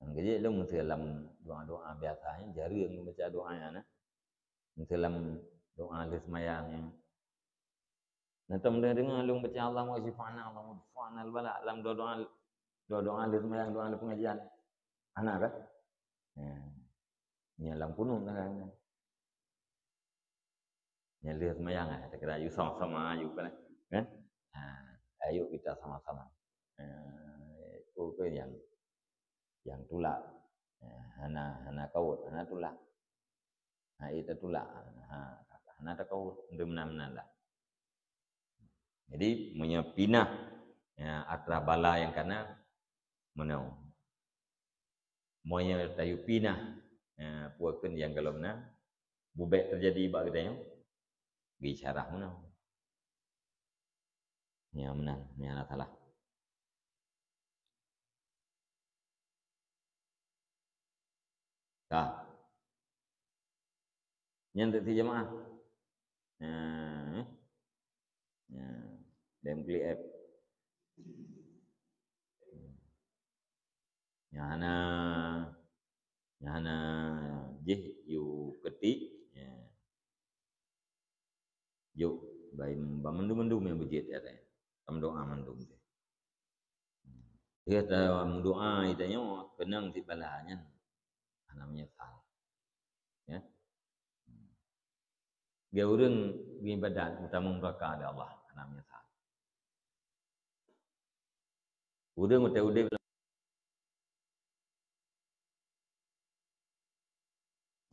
Nyang keujeuet lôn meusé lam doa-doa biasa nyan, jareueng lôn baca doa nyan, eh. Meusé lam doa lheueh seumayang nyan. Nah, tom deungoe lôn baca, "Allahumma kshif anna, Allahumma dfa anna al-bala," lam doa-doa, doa-doa lheueh seumayang, doa lheueh pengajian. Hana kan? Ya. Nyan lam kunut lah kan. Nyang lheueh seumayang, eh, takira yue sama-sama, yue kan, kan? Ha, ayo kita sama-sama. Eh, itu ke yang, yang tulak. Eh, hana, hana kaut, hana tulak. Ha, itu tulak. Ha, hana takaut, untuk meunan-meunan lah. Jadi, meunyoe pinah, ya, atra bala nyang kana, meunoe. Meunyoe tayue pinah, ya, peue kheun nyang gohlom na, bubek teujadi bak geutanyoe, geuisyarah meunoe. Nyan meunan, nyan hana salah. Ka. Nyan teuk si jamaah. Nah. Nah. Dem klik app. Nyang hana, nyang hana jih yue ketik. Ya. Jok, bai, ban mandum-mandum nyang beujeuet, ya, teuh. Tameudoa mandum teuh. Ya, ta-, meudoa, ya, tanyoe, keunong cit bala nyan. Hana meunyeusal. Ya. Geu ureueng geuibadat, meutamong beuraka di Allah, hana meunyeusal. Ureueng watèe udép.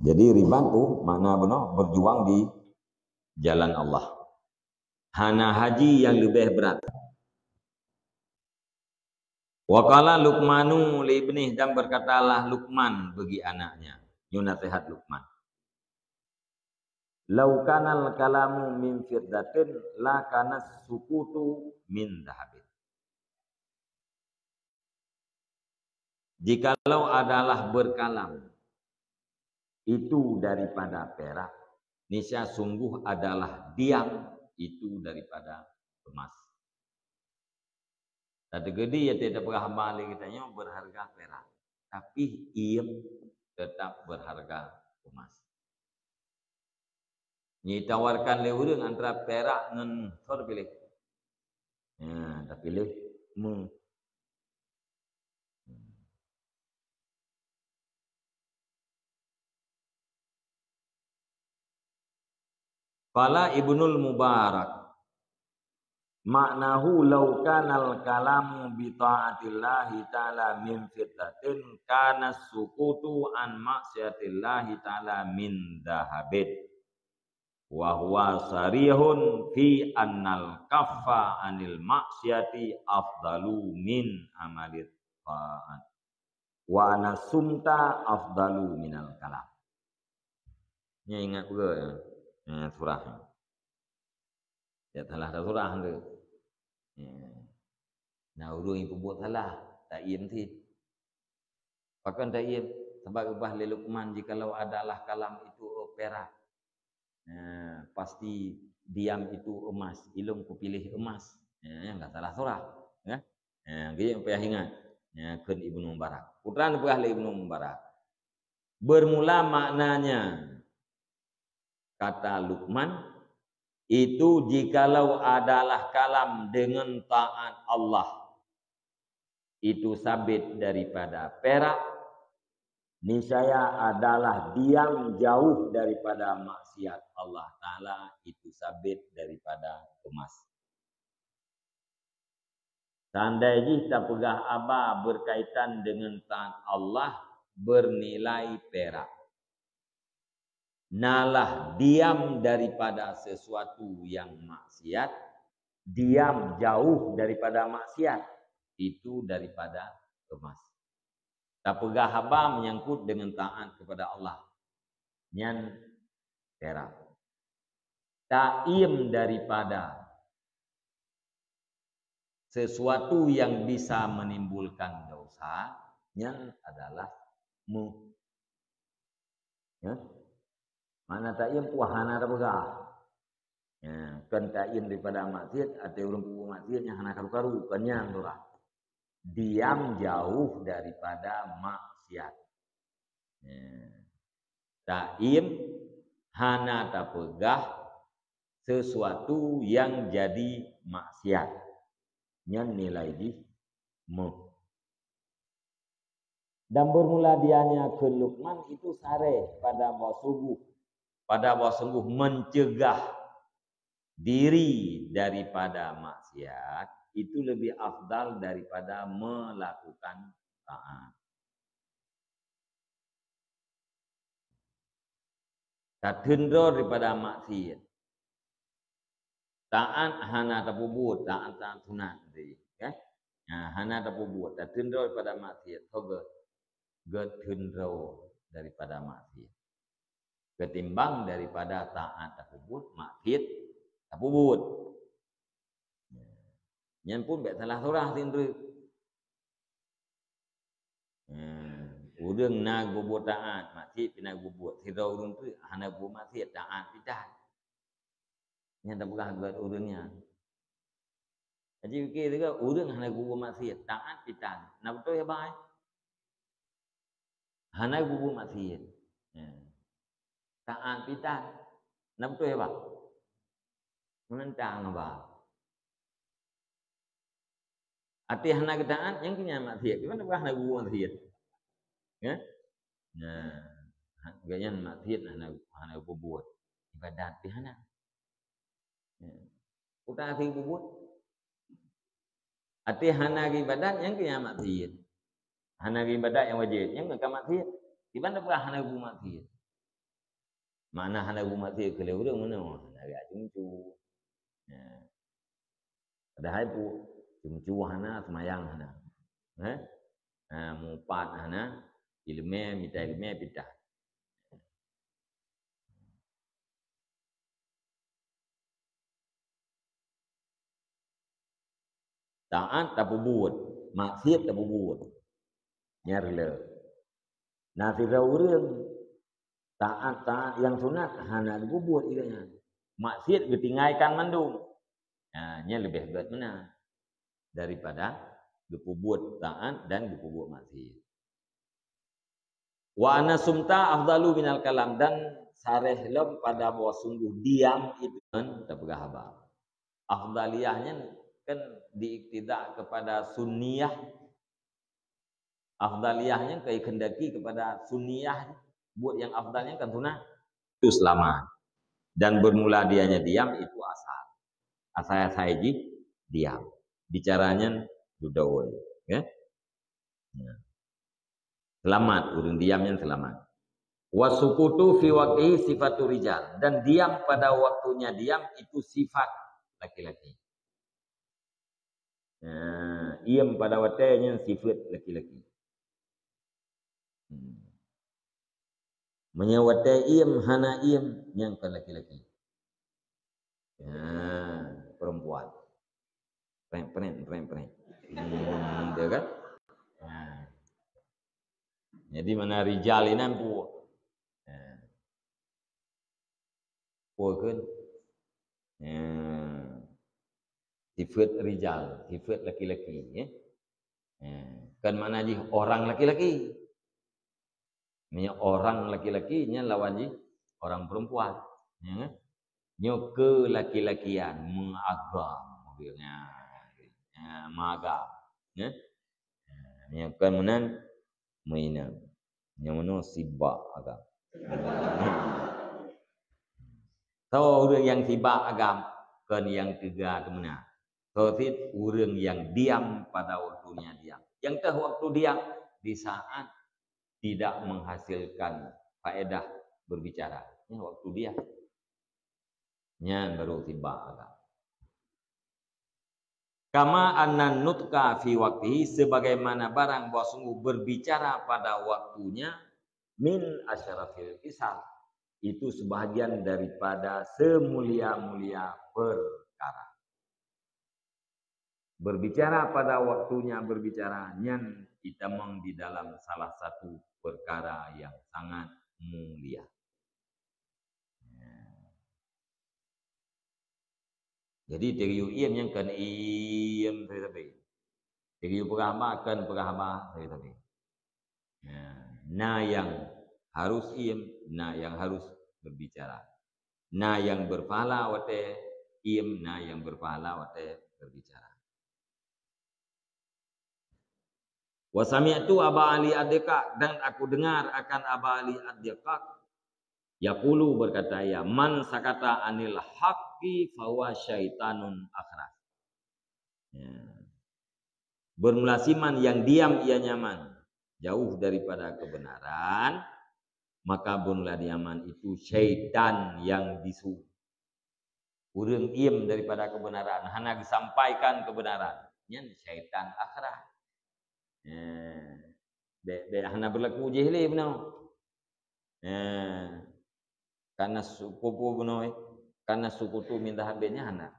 Jadi, ribat tu makna bunoe berjuang di jalan Allah. Hana haji nyang leubeh brat. Wa qala Luqmanu li ibnih, dan berkatalah Luqman bagi anaknya. Nyoe nasihat Luqman. "Lau kanal kalamu min fiddatin, la kanas sukutu min dahabin." Jikalau adalah berkalam itu daripada perak, niscaya sungguh adalah diam itu daripada emas. Teukeudi ya, teupeugah haba lé geutanyoe berharga perak, tapi iem tetap berharga emas. Nyoe tawarkan lé ureueng antara perak ngon soe tapiléh? Nah, tapiléh me. Qala Ibnul Mubarak, "Maknahu, lau kanal kalamu bi ta'atillahi ta'ala min fiddatin, kana sukutu an maksiyatillahi ta'ala min dahabin. Wa huwa sarihun fi annal kaffa anil maksiyati afdalu min amalit ta'at. Wa anasumta afdalu minal kalam." Nyan ingat peue, eh, surah. Ya, salah satu surah tu. Ya. Nah, ureueng nyang peubuet salah, taiem cit. Pakon taiem? Sabab geubah lé Luqman, "Jikalau adalah kalam itu, eh, perak, eh, pasti diam itu emas, ilôn kupiléh emas." Ya, nyan ka salah surah. Ya. Ya, geuyue payah ingat. Ya, kheun Ibnu Mubarak. Peue teuma neupeugah lé Ibnu Mubarak. Bermula maknanya kata Luqman, itu jikalau adalah kalam dengan taat Allah, itu sabit daripada perak, niscaya adalah diam jauh daripada maksiat Allah Ta'ala, itu sabit daripada emas. Seandai jih tapeugah haba berkaitan dengan taat Allah bernilai perak, nalah diam daripada sesuatu yang maksiat, diam jauh daripada maksiat, itu daripada emas. Tapeugah haba menyangkut dengan taat kepada Allah, nyan perak. Taiem daripada sesuatu yang bisa menimbulkan dosa, nyan adalah mu. Ya. Makna taiem peue hana tapeugah. Ya, kon taiem daripada maksiat, ateueh ureueng peubuet maksiat nyang hana karu-karu, kon nyan tu lah. Diam jauh daripada maksiat. Ya. Taiem hana tapeugah sesuatu yang jadi maksiat. Nyan nilai jih meuh. Dan bermula dianya kheun Luqman itu sareh pada bahwa sungguh, pada bahwa sungguh mencegah diri daripada maksiat itu lebih afdal daripada melakukan taat. Tateun droe daripada maksiat. Taat hana tapeubuet, taat, taat sunat tadi, kan? Nah, hana tapeubuet, tateun droe daripada maksiat, toh geuh, geuteun droe daripada maksiat. Ketimbang daripada taat tapeubuet, maksiat tapeubuet. Nyan pun bèk salah surah sindroe. Hmm, ureueng na geubuet taat, maksiat pih na geubuet. Sidroe ureueng teuk hana geubuet maksiat, taat pih that. Nyan tapeugah gèt ureueng nyan. Jadi, pikir juga, ureueng hana geubuet maksiat, taat pih that. Na beutôi haba, eh? Hana geubuet maksiat. Ya. Taat pih that. Na beutôi haba? Menentang haba. Até hana geutaat, nyang keu nyan maksiat. Kiban tapeugah hana geubuet maksiat? Ya? Nah, ha-, gobnyan maksiat hana, hana geubuet. Ibadat pih hana. Ya. Peue taat hana geubuet? Até hana geuibadat, nyang keu nyan maksiat. Hana geuibadat nyang wajéb, nyang keu nyan maksiat. Kiban tapeugah hana geubuet maksiat? Makna hana geubuet maksiat keu lé ureueng meunoe, hana geucum-cu. Ya. Padahai peue, cum-cu hana, seumayang hana. Eh? Ha, mupat hana, ileumèe, mita ileumèe pih that. Taat tapeubuet, maksiat tapeubuet. Nyan rila. Na sidroe ureueng taat-taat nyang sunat hana geupeubuet, ié nyan. Maksiat geutinggai kan mandum. Nah, nyan leubeh gèt meunan daripada geupeubuet taat dan geupeubuet maksiat. Wa anna sumta afdalu minal kalam, dan saréh lom pada bahwa sungguh diam itu kan tapeugah haba. Afdaliyah nyan kan diiktidak kepada sunniyah. Afdaliyah nyan kai kehendaki kepada sunniyah. Buet nyang afdal nyan kan sunat. Itu selamat. Dan bermula dianya diam itu asal. Asai-asai jih diam. Bicara nyan dudoe, ya. Ya. Selamat, ureueng diam nyan selamat. Wasukutu fi waqtihi sifatu rijal, dan diam pada waktunya diam itu sifat laki-laki. Nah, iem pada watèe nyan sifat laki-laki. Hmm. Meunyoe watèe iem hana iem, nyan kon laki-laki. Ya, perempuan. Preng, preng, preng, preng. Hmm, dia kan? Nah. Jadi mana rijal inan peue? Nah. Peue kheun? Nah. Sifat rijal, sifat laki-laki, ya. Nah. Kan makna jih orang laki-laki. Meunyoe orang laki-laki, nyan lawan jih orang perempuan. Ya kan? Nyoe keulaki-lakian, meuagam. Ya, ya, meuagam. Ya? Ya, nyoe kon meunan, meuinong. Nyang meunoe sibak agam. Soe ureueng nyang sibak agam, kon nyang teuga teumeunan. Soe cit ureueng nyang diam pada waktunya diam. Nyang teuh waktu diam, di saat tidak menghasilkan faedah berbicara. Nyan waktu diam. Nyan baru sibak agam. Kama annan nutqa fi waqtihi, sebagaimana barang bahwa sungguh berbicara pada waktunya, min asyrafil khisal, itu sebahagian daripada semulia-mulia perkara. Berbicara pada waktunya berbicara, nyan itamong di dalam salah satu perkara yang sangat mulia. Jadi, teuyue iem nyan kon iem sabe-sabe. Teuyue peugah haba kon peugah haba sabe-sabe. Nah, na nyang harus iem, na nyang harus berbicara. Na nyang berpahala watèe iem, na nyang berpahala watèe berbicara. Wa sami'tu Aba Ali Ad-Diqaq, dan aku dengar akan Aba Ali Ad-Diqaq, Yaqulu, berkata ia, "Man sakata anil haqqi fahuwa syaitanun akhras." Ya. Bermula siman yang diam ia nyaman jauh daripada kebenaran, maka bermula nyaman itu syaitan yang bisu. Ureuëng iem daripada kebenaran, hana geusampaikan kebenaran, nyan syaitan akhras. Eh, bék, bék hana berlaku jih lé bunoe. Eh, kana suku pu bunoe, kana suku tu minta habéh nyan hana.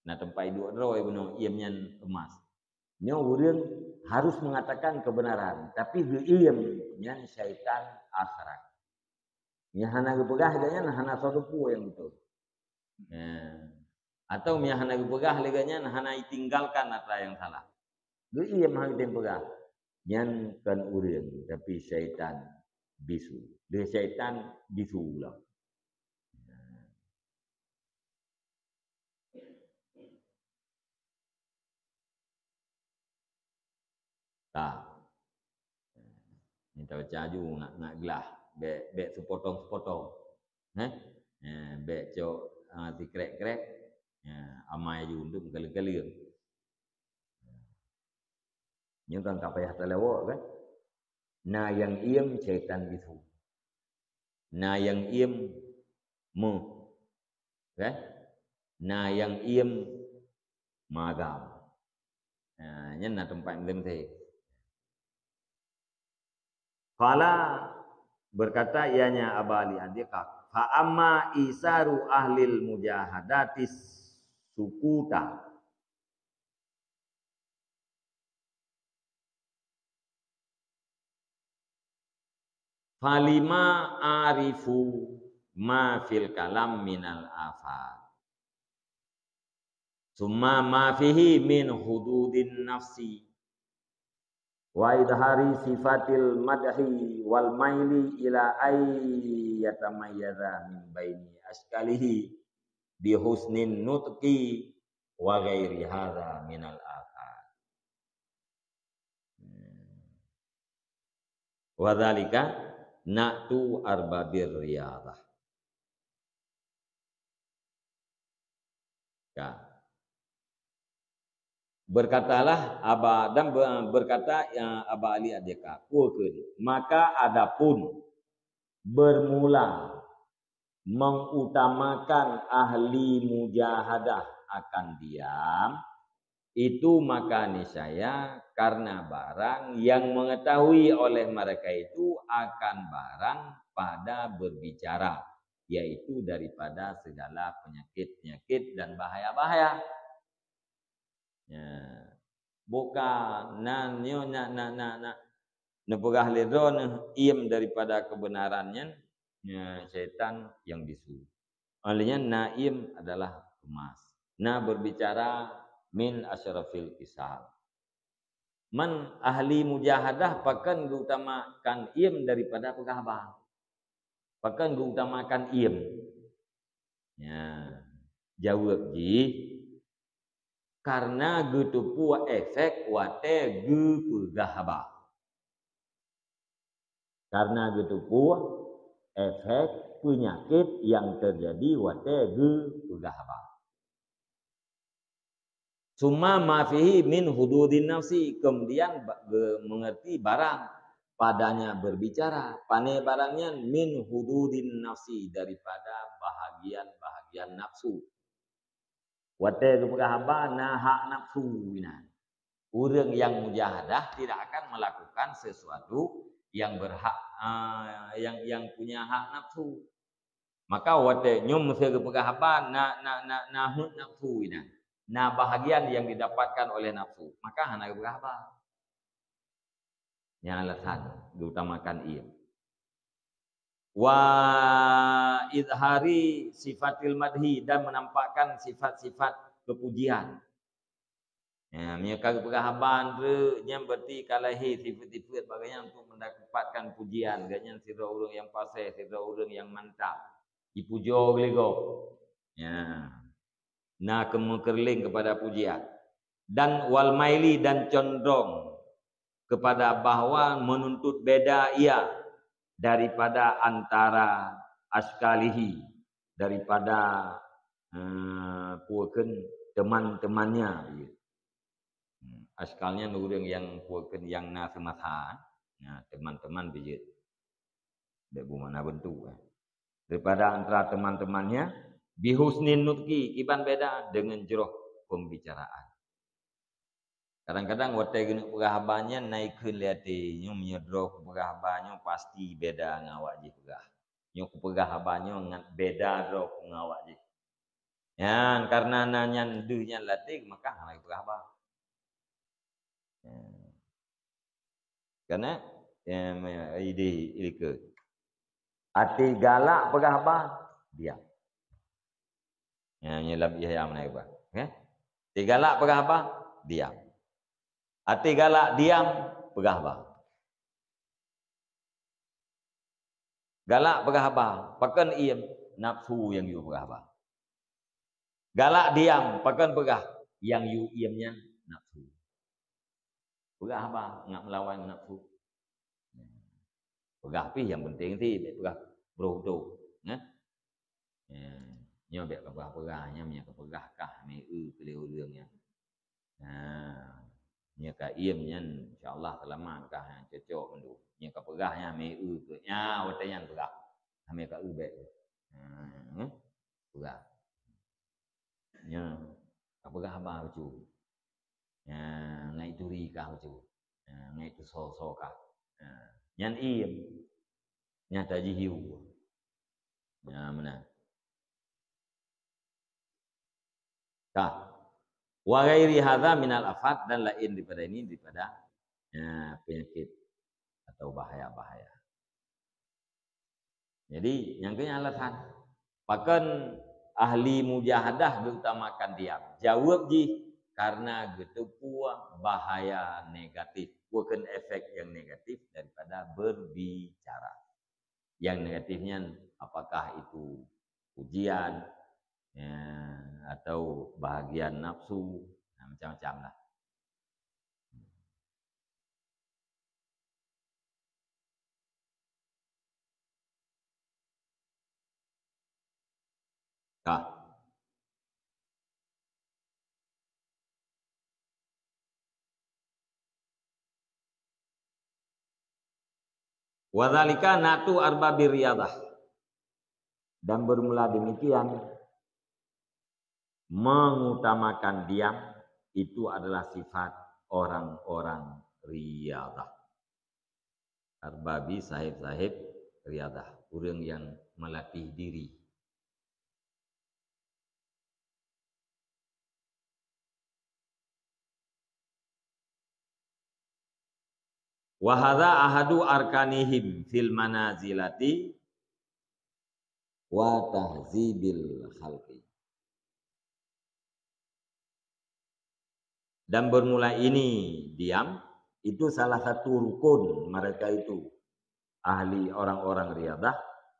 Na teumpat iduek droe bunoe, iem nyan emas. Nyoe ureuëng harus mengatakan kebenaran, tapi geuiem nyan syaitan akhras. Nyang hana geupeugah lagée nyan hana soe teupeu nyang beutôi. Ya. Atau nyang hana geupeugah lagée nyan hana itinggalkan atra nyang salah. Geuiem hana geutem peugah. Nyan kon ureuëng, tapi syaitan bisu. Lé syaitan bisu lom. Ka. Ni tabaca aju nak, nak glah. Bék, bék sepotong-sepotong. Heh? Eh, bék cok, ah, sikrek-krek. Ya, amai aju untuk meukaleng-kaleng. Nyoe kan ka payah talewok kan? Na nyang iem syaitan bisu. Na nyang iem méuh. Kan? Na nyang iem magam. Ha, nyan na teumpat meuleueng. Qala, berkata ianya Aba Ali Adiqah, "Fa amma isaru ahlil mujahadati sukuta." Falima arifu ma fil kalam minal afat. Summa ma fihi min hududin nafsi. Wa idhari sifatil madhi wal maili ila ay yatamayyaza min baini askalihi bi husnin nutqi wa ghairi hadza minal afat. Wa dzalika na'tu arbabir riyadah. Ka. Berkatalah Aba, dan be-, berkata, ya, Aba Ali Adiqah, "Kukun, maka adapun bermula mengutamakan ahli mujahadah akan diam, itu maka niscaya karena barang yang mengetahui oleh mereka itu akan barang pada berbicara, yaitu daripada segala penyakit-penyakit dan bahaya-bahaya." Ya. Bukan, nan nyoe na, na, na, na, neupeugah lé droeneuh iem daripada kebenaran nyan, ya, syaitan nyang bisu. Oleh nyan, na iem adalah emas. Na berbicara min asyrafil khisal. Man ahli mujahadah pakon geutamakan iem daripada peugah haba? Pakon geutamakan iem? Ya, jaweueb jih, karena geuteupeue efek watée geupeugah haba. Karena geuteupeue efek peunyakét nyang teujadi watée geupeugah haba. Summa ma fihi min hududin nafsi, kemudian ba-, ge-, mengerti barang padanya berbicara. Pane barang nyan? Min hududin nafsi, daripada bahagian-bahagian nafsu. Watée geupeugah haba na hak nafsu inan. Ureuëng nyang mujahadah tidak akan melakukan sesuatu yang berhak, ah, yang, yang punya hak nafsu. Maka watée nyoe meusé geupeugah haba na, na, na, na hak nafsu inan, na bahagian yang didapatkan oleh nafsu, maka hana geupeugah haba. Nyan alasan geutamakan iem. Wa izhari sifatil madhi, dan menampakkan sifat-sifat kepujian. Ya, meunyoe ka geupeugah haba treuk, nyan berarti ka lahé sifeut-sifeut bak gobnyan untuk mendapatkan pujian. Gobnyan sidroe ureuëng nyang paséh, sidroe ureuëng nyang mantap. Jipujoe lé gob. Ya. Na keumeukeureuléng kepada pujian. Dan wal maili, dan condong kepada bahwa menuntut beda ia. daripada antara askalihi, daripada, eh, peue kheun, teman-temannya, ya. Hmm, askalnya ureuëng nyang peue kheun, nyang na seumasa, nah, teman-teman beujeuet. Bèk beumakna beuntuk, eh. Daripada antara teman-temannya, bihusnin nutqi, kiban beda, dengan jroh pembicaraan. Kadang-kadang watèe geuneuk peugah haba nyan na ikheun lé até, nyoe meunyoe droe kupeugah haba nyoe pasti beda ngon awak jih peugah. Nyoe kupeugah haba nyoe ngat beda droe ngon awak jih. Nyan karena na nyan deuh nyan lam até, maka hana jipeugah haba. Nyan. Karena, eh, idéh ilikeue. Até galak peugah haba, diam. Ya, nyoe lam Ihya meunan geuba. Okey? Até galak peugah haba, diam. Até galak diam, peugah haba. Galak peugah haba, pakon iem, nafsu nyang yue peugah haba. Galak diam, pakon peugah, nyang yue iem nyan nafsu. Peugah haba ngat meulawan ngon nafsu. Peugah pih nyang penting ti, bèk peugah brôh tu, nah. Ya, nyoe bèk kapeugah-peugah, nyan meunyo kapeugah kah meu eu keu lé ureuëng nyan. Nah, nyoe ka iem nyan, insya Allah seulamat kah nyan cocok mandum. Nyoe kapeugah nyan meu eu keu, nyan watèe nyan peugah. Hana ka eu bèk. Nah, eh, peugah. Nyoe kapeugah haba bacut. Nah, ngai turi kah bacut. Nah, ngai tuso-so kah. Nah, nyan iem. Nyan tajih yue. Nyan meunan. Ka. Wa ghairi hadza minal afat, dan lain daripada ini daripada, ya, penyakit atau bahaya-bahaya. Jadi, nyang keu nyan alasan. Pakon ahli mujahadah geutamakan diam? Jaweueb jih, karena geuteupeue bahaya negatif, bukan efek yang negatif daripada berbicara. Yang negatif nyan, apakah itu ujian, ya, atau bahagian nafsu, nah, macam-macam lah. Ka. Wa dzalika na'tu arbabir riyadah. Dan bermula demikian, mengutamakan diam itu adalah sifat orang-orang riyadah. Arbabi, sahib-sahib riyadah, ureuëng nyang meulatih diri. Wa hadza ahadu arkanihim fil manazilati wa tahzibil khalqi. Dan bermula ini diam, itu salah satu rukun mereka itu, ahli orang-orang riyadah,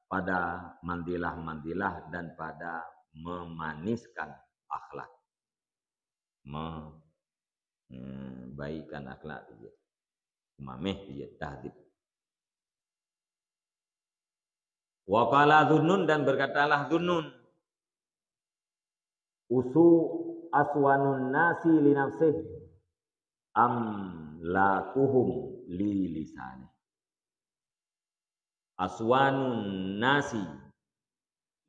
pada manzilah-manzilah dan pada memaniskan akhlak. Me-, eh, baikkan akhlak tu je. Mameh tu je, tahzib. Wa qala Dzunnun, dan berkatalah Dzunnun, "Usu aswanun nasi li nafsih am lakuhum li lisanih." Aswanun nasi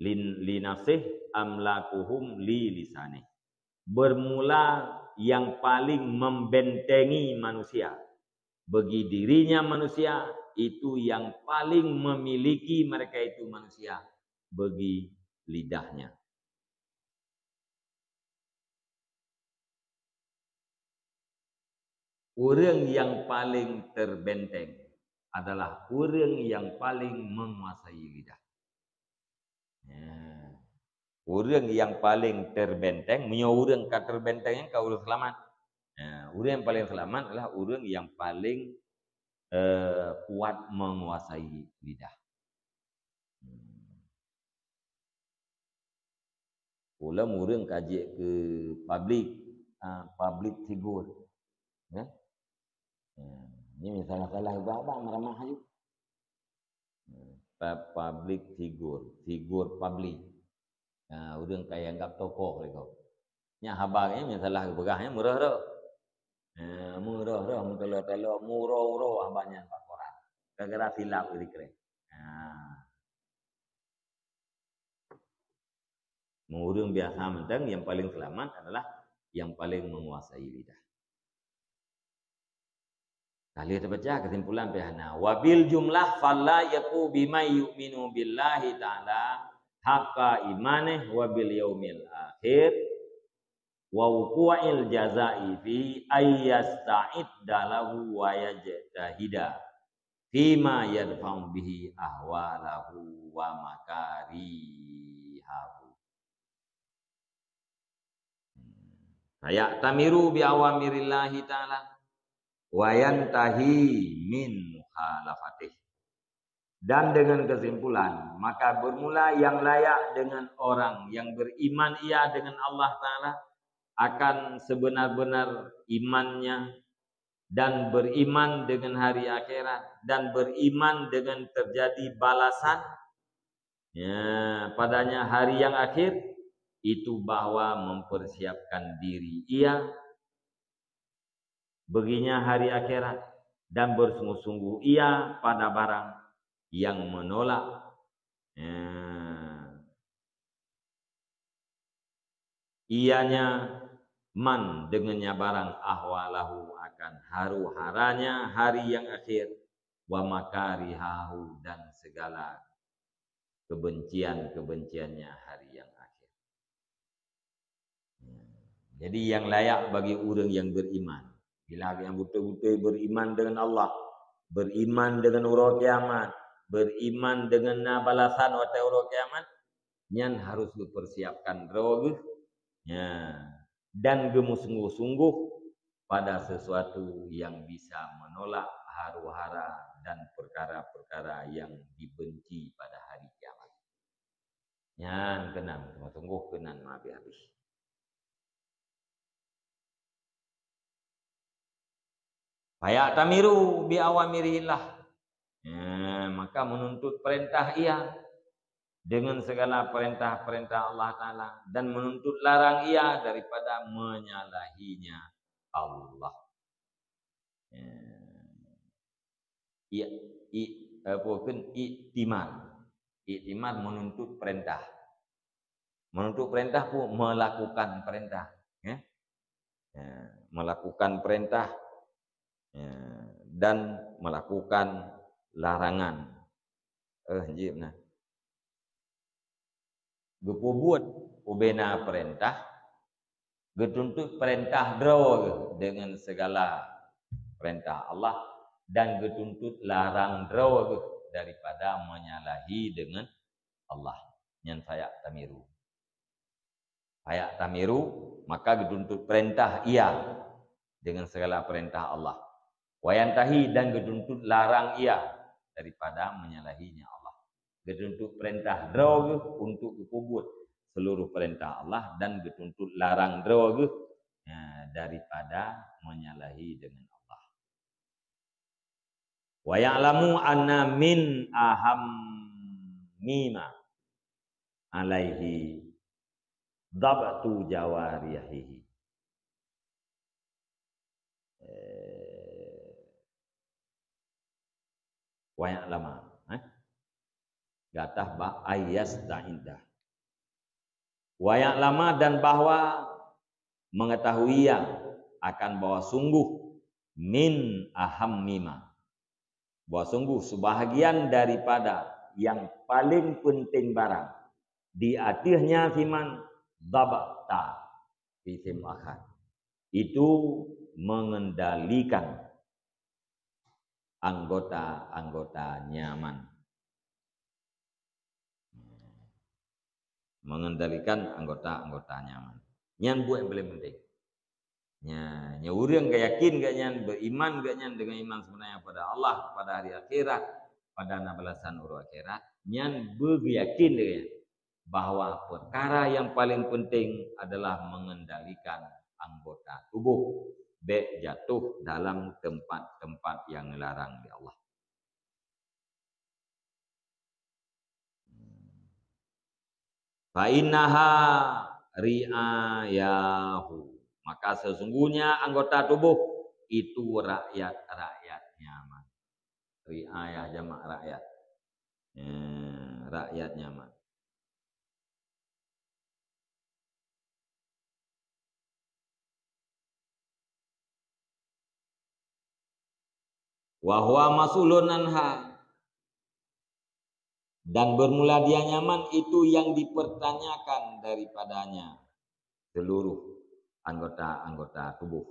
lin-, li nafsih am lakuhum li lisanih. Bermula yang paling membentengi manusia bagi dirinya manusia, itu yang paling memiliki mereka itu manusia bagi lidahnya. Ureuëng nyang paleng teubenteng adalah ureuëng nyang paleng menguasai lidah. Ya. Ureuëng nyang paleng teubenteng, meunyoe ureuëng ka teubenteng nyan ka ureuëng seulamat. Ya, ureuëng nyang paleng seulamat adalah ureuëng nyang paleng, eh, kuat menguasai lidah. Hmm. Ulôn ureuëng ka jeuet keu public, ah, public figure. Ya? Ya. Ni salah-salah bak-bak meuramah aju. Pa-, public figure, figur publik. Ha, ureuëng ka ianggap tokoh lé gob. Nyan haba nyan meunyoe salah geupeugah nyan meurôh-rôh. Ha, meurôh-rôh, meutaloe-taloe, meuuroe-uroe haba nyan bak koran. Gara-gara silap geusikrek. Ha. Ureuëng biasa mantong, yang paling selamat adalah yang paling menguasai lidah. Ka lheueh tabaca kesimpulan pih hana. Wa bil jumlah fala yaku bima yu'minu billahi ta'ala haqqa imanih wa bil yaumil akhir wa wuqu'il jazai fi ay yasta'idda lahu wa yajtahida fima yadfa'u bihi ahwalahu wa makarihahu. Faya'tamiru bi awamirillahi ta'ala wa yantahi min mukhalafatih. Dan dengan kesimpulan, maka bermula yang layak dengan orang yang beriman ia dengan Allah Ta'ala akan sebenar-benar imannya dan beriman dengan hari akhirat dan beriman dengan terjadi balasan, ya, padanya hari yang akhir, itu bahwa mempersiapkan diri ia baginya hari akhirat dan bersungguh-sungguh ia pada barang yang menolak, ya, ianya man dengannya barang ahwalahu akan haru-haranya hari yang akhir wa makarihahu dan segala kebencian-kebenciannya hari yang akhir. Jadi yang layak bagi ureuëng yang beriman. Bila yang betul-betul beriman dengan Allah, beriman dengan uroe kiamat, beriman dengan na balasan watée uroe kiamat, nyan harus geupersiapkan droe geuh, ya, dan geumeusungguh-sungguh pada sesuatu yang bisa menolak haru-hara dan perkara-perkara yang dibenci pada hari kiamat. Nyan keunan, sungguh keunan meuhabéh-habéh. Faya'tamiru bi awamirillah. Ya, maka menuntut perintah ia dengan segala perintah-perintah Allah Ta'ala dan menuntut larang ia daripada menyalahinya Allah. Ya. I-, i-, apa kan, iktimar. Iktimar menuntut perintah. Menuntut perintah pun melakukan perintah, ya. Ya, melakukan perintah, ya, dan melakukan larangan. Eh, jib nah. Geupeubuet ubena perintah, geutuntut perintah droe geuh dengan segala perintah Allah dan geutuntut larang droe geuh daripada menyalahi dengan Allah. Nyan faya'tamiru. Faya'tamiru, maka geutuntut perintah ia dengan segala perintah Allah. Wayantahi dan geutuntut larang ia daripada menyalahinya Allah. Geutuntut perintah droe geuh untuk geupeubuet seluruh perintah Allah dan geutuntut larang droe geuh, ya, daripada menyalahi dengan Allah. Wa ya'lamu anna min ahammi ma alaihi dhabtu jawarihihi. Eh, wa ya'lama, eh? Gatah ba ayas da'indah. Wa ya'lama, dan bahwa mengetahui ia akan bahwa sungguh min ahammi ma, bahwa sungguh sebahagian daripada yang paling penting barang di ateueh nyan siman dhabta fi isim akhar, itu mengendalikan anggota-anggota nyaman. Mengendalikan anggota-anggota nyaman. Nyan buet nyang paling penting. Nya, nya ureuëng geuyakin geuh nyan, beriman geuh nyan dengan iman sebenarnya pada Allah, pada hari akhirat, pada na balasan uroe akhirat, nyan beugeuyakin lé geuh nyan bahwa perkara yang paling penting adalah mengendalikan anggota tubuh bék jatuh dalam tempat-tempat yang dilarang di Allah. Fa innaha ri'ayahu. Maka sesungguhnya anggota tubuh itu rakyat-rakyatnya man. Ri'ayah jamak rakyat. Ya, rakyatnya man. Wa huwa mas'ulun anha. Dan bermula dia nyaman itu yang dipertanyakan daripadanya seluruh anggota-anggota tubuh.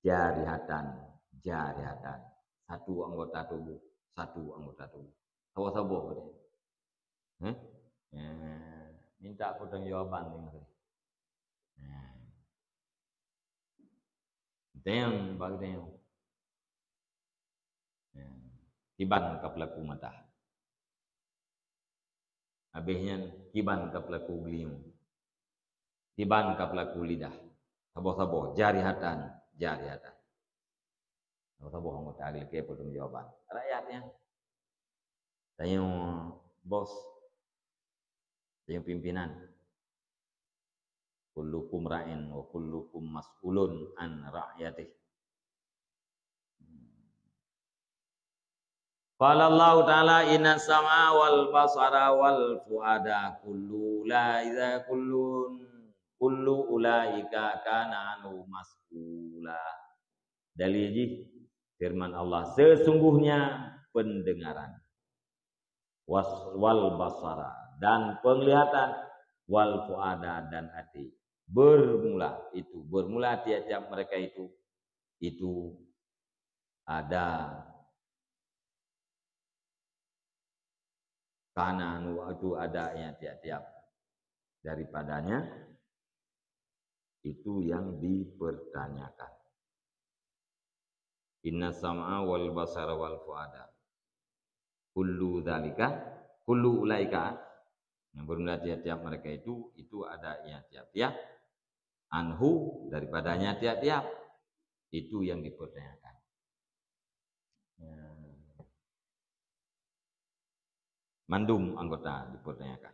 Jarihatan, jarihatan. Satu anggota tubuh, satu anggota tubuh. Saboh-saboh. Heh? Eh, minta pertanggungjawaban tengok tadi. Nah. Teng, baru teng. Nah. Kiban ka pelaku mata. Habis nyan, kiban ka pelaku geulinyueng. Kiban ka pelaku lidah. Saboh-saboh, jarihatan, jarihatan. Saboh-saboh anggota lagi pertanggungjawaban. Rakyat nyan. Tanyoe bos, tanyoe pimpinan. Kullukum ra'in wa kullukum mas'ulun an ra'yatih. Qala Allahu Ta'ala, "Inna sam'a wal basara wal fuada kullu ulaika kullun, kullu ulaika kana anhu mas'ula." Dalil jih firman Allah, "Sesungguhnya pendengaran, was-, wal basara, dan penglihatan, wal fuada, dan hati." Bermula itu, bermula tiap-tiap mereka itu, itu ada, kana anhu, itu ada yang tiap-tiap daripadanya, itu yang dipertanyakan. Inna sam'a wal basara wal fuada. Kullu dzalika, kullu ulaika. Yang bermula tiap-tiap mereka itu, itu ada yang tiap-tiap. Anhu, daripadanya tiap-tiap. Itu yang dipertanyakan. Ya. Mandum anggota dipertanyakan.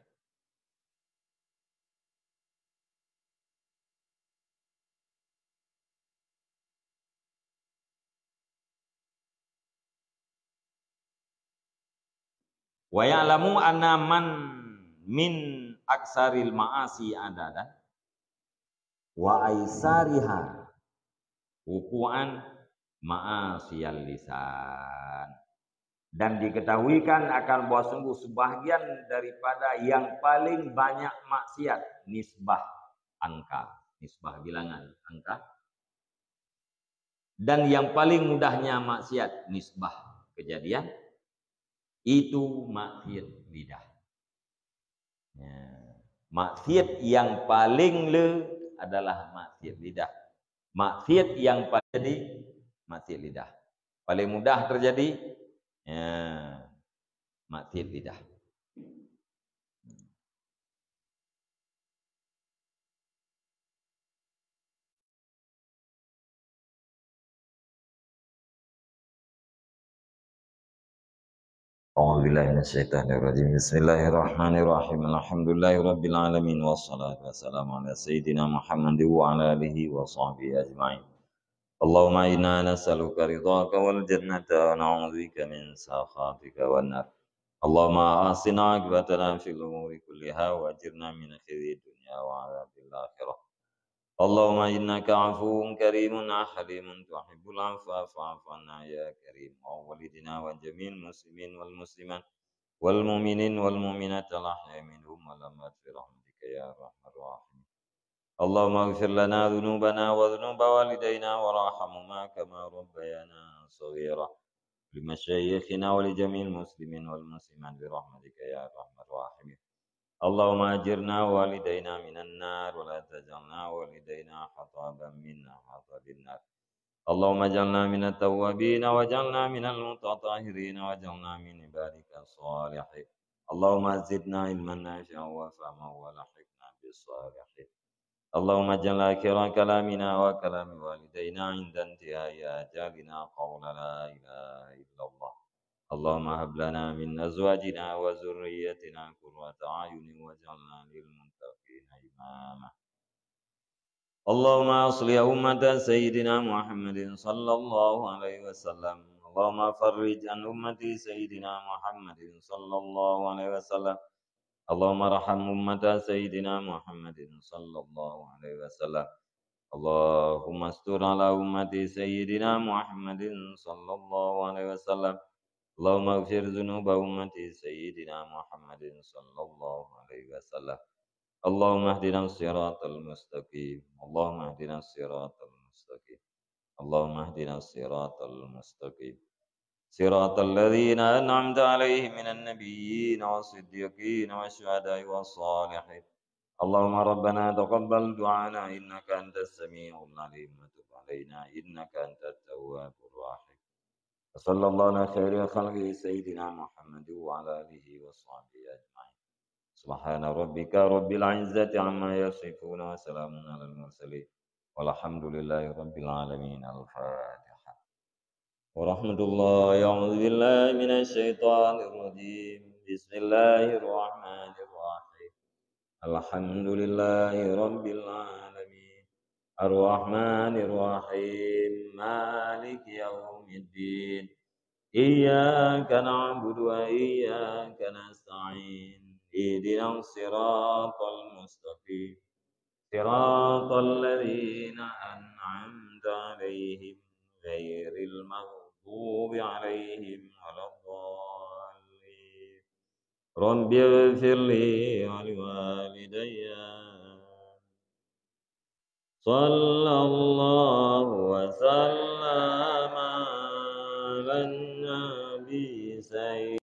Wa ya'lamu anna man min aksaril ma'asi adadan wa aisariha wuqu'an ma'asiyal lisan. Dan diketahuikan akan bahwa sungguh sebahagian daripada yang paling banyak maksiat nisbah angka, nisbah bilangan angka. Dan yang paling mudahnya maksiat nisbah kejadian, itu maksiat lidah. Ya. Maksiat yang paling le adalah maksiat lidah. Maksiat yang paling jadi maksiat lidah. Paling mudah terjadi, ya, maksiat lidah. A'udzubillahi minasyaitonirrajim. Bismillahirrahmanirrahim. Alhamdulillahirabbil alamin, wassalatu wassalamu ala sayyidina Muhammadin wa ala alihi wa sahbihi ajma'in. Allahumma inna nas'aluka ridhaka wal jannata wa na'udzubika min sakhatika wan nar. Allahumma ahsin aqibatana fil umuri kulliha wa ajirna min khizyid dunya wa adzabil akhirah. Allahumma innaka afuwun karimun halimun tuhibbul afwa fa'fu anna ya karim. Wa walidina wa jami'il muslimin wal muslimat wal mu'minin wal mu'minat al ahya'i minhum wal amwat bi rahmatika ya arhamar rahimin. Allahumma ighfir lana dzunubana wa dzunuba walidaina warhamhuma kama rabbayana shaghira. Li masyayikhina wa li jami'il muslimin wal muslimat bi rahmatika ya arhamar rahimin. Allahumma ajirna wa walidaina minan nar wa la taj'alna wa walidaina hataban min hatabin nar. Allahumma ij'alna minat tawwabin waj'alna minal mutatahhirin waj'alna min ibadika shalihin. Allahumma zidna ilman nafi'an wa fahman wa alhiqna bis shalihin. Allahumma ij'al akhira kalamina wa kalami walidaina 'inda intihai ajalina qawla la ilaha illallah. اللهم هب لنا من أزواجنا وذرياتنا قرة أعين واجعلنا للمتقين إماما. اللهم أصلح أمة سيدنا محمد صلى الله عليه وسلم. اللهم فرج عن أمة سيدنا محمد صلى الله عليه وسلم. اللهم ارحم أمة سيدنا محمد صلى الله عليه وسلم. اللهم استر على أمة سيدنا محمد صلى الله عليه وسلم. اللهم اغفر ذنوب أمة سيدنا محمد صلى الله عليه وسلم. اللهم اهدنا الصراط المستقيم. اللهم اهدنا الصراط المستقيم. اللهم اهدنا الصراط المستقيم. صراط الذين أنعمت عليهم من النبيين والصديقين والشهداء والصالحين. اللهم ربنا تقبل دعانا إنك أنت السميع العليم وتب علينا إنك أنت التواب الرحيم. وصلى الله على خير خلقه سيدنا محمد وعلى آله وصحبه أجمعين. سبحان ربك رب العزة عما يصفون وسلام على المرسلين والحمد لله رب العالمين. الفاتحة. ورحمة الله. أعوذ بالله من الشيطان الرجيم. بسم الله الرحمن الرحيم. الحمد لله رب العالمين. الرحمن الرحيم. مالك يوم الدين. إياك نعبد وإياك نستعين. اهدنا الصراط المستقيم. صراط الذين أنعمت عليهم غير المغضوب عليهم ولا الضالين. رب اغفر لي ولوالدي. صلى الله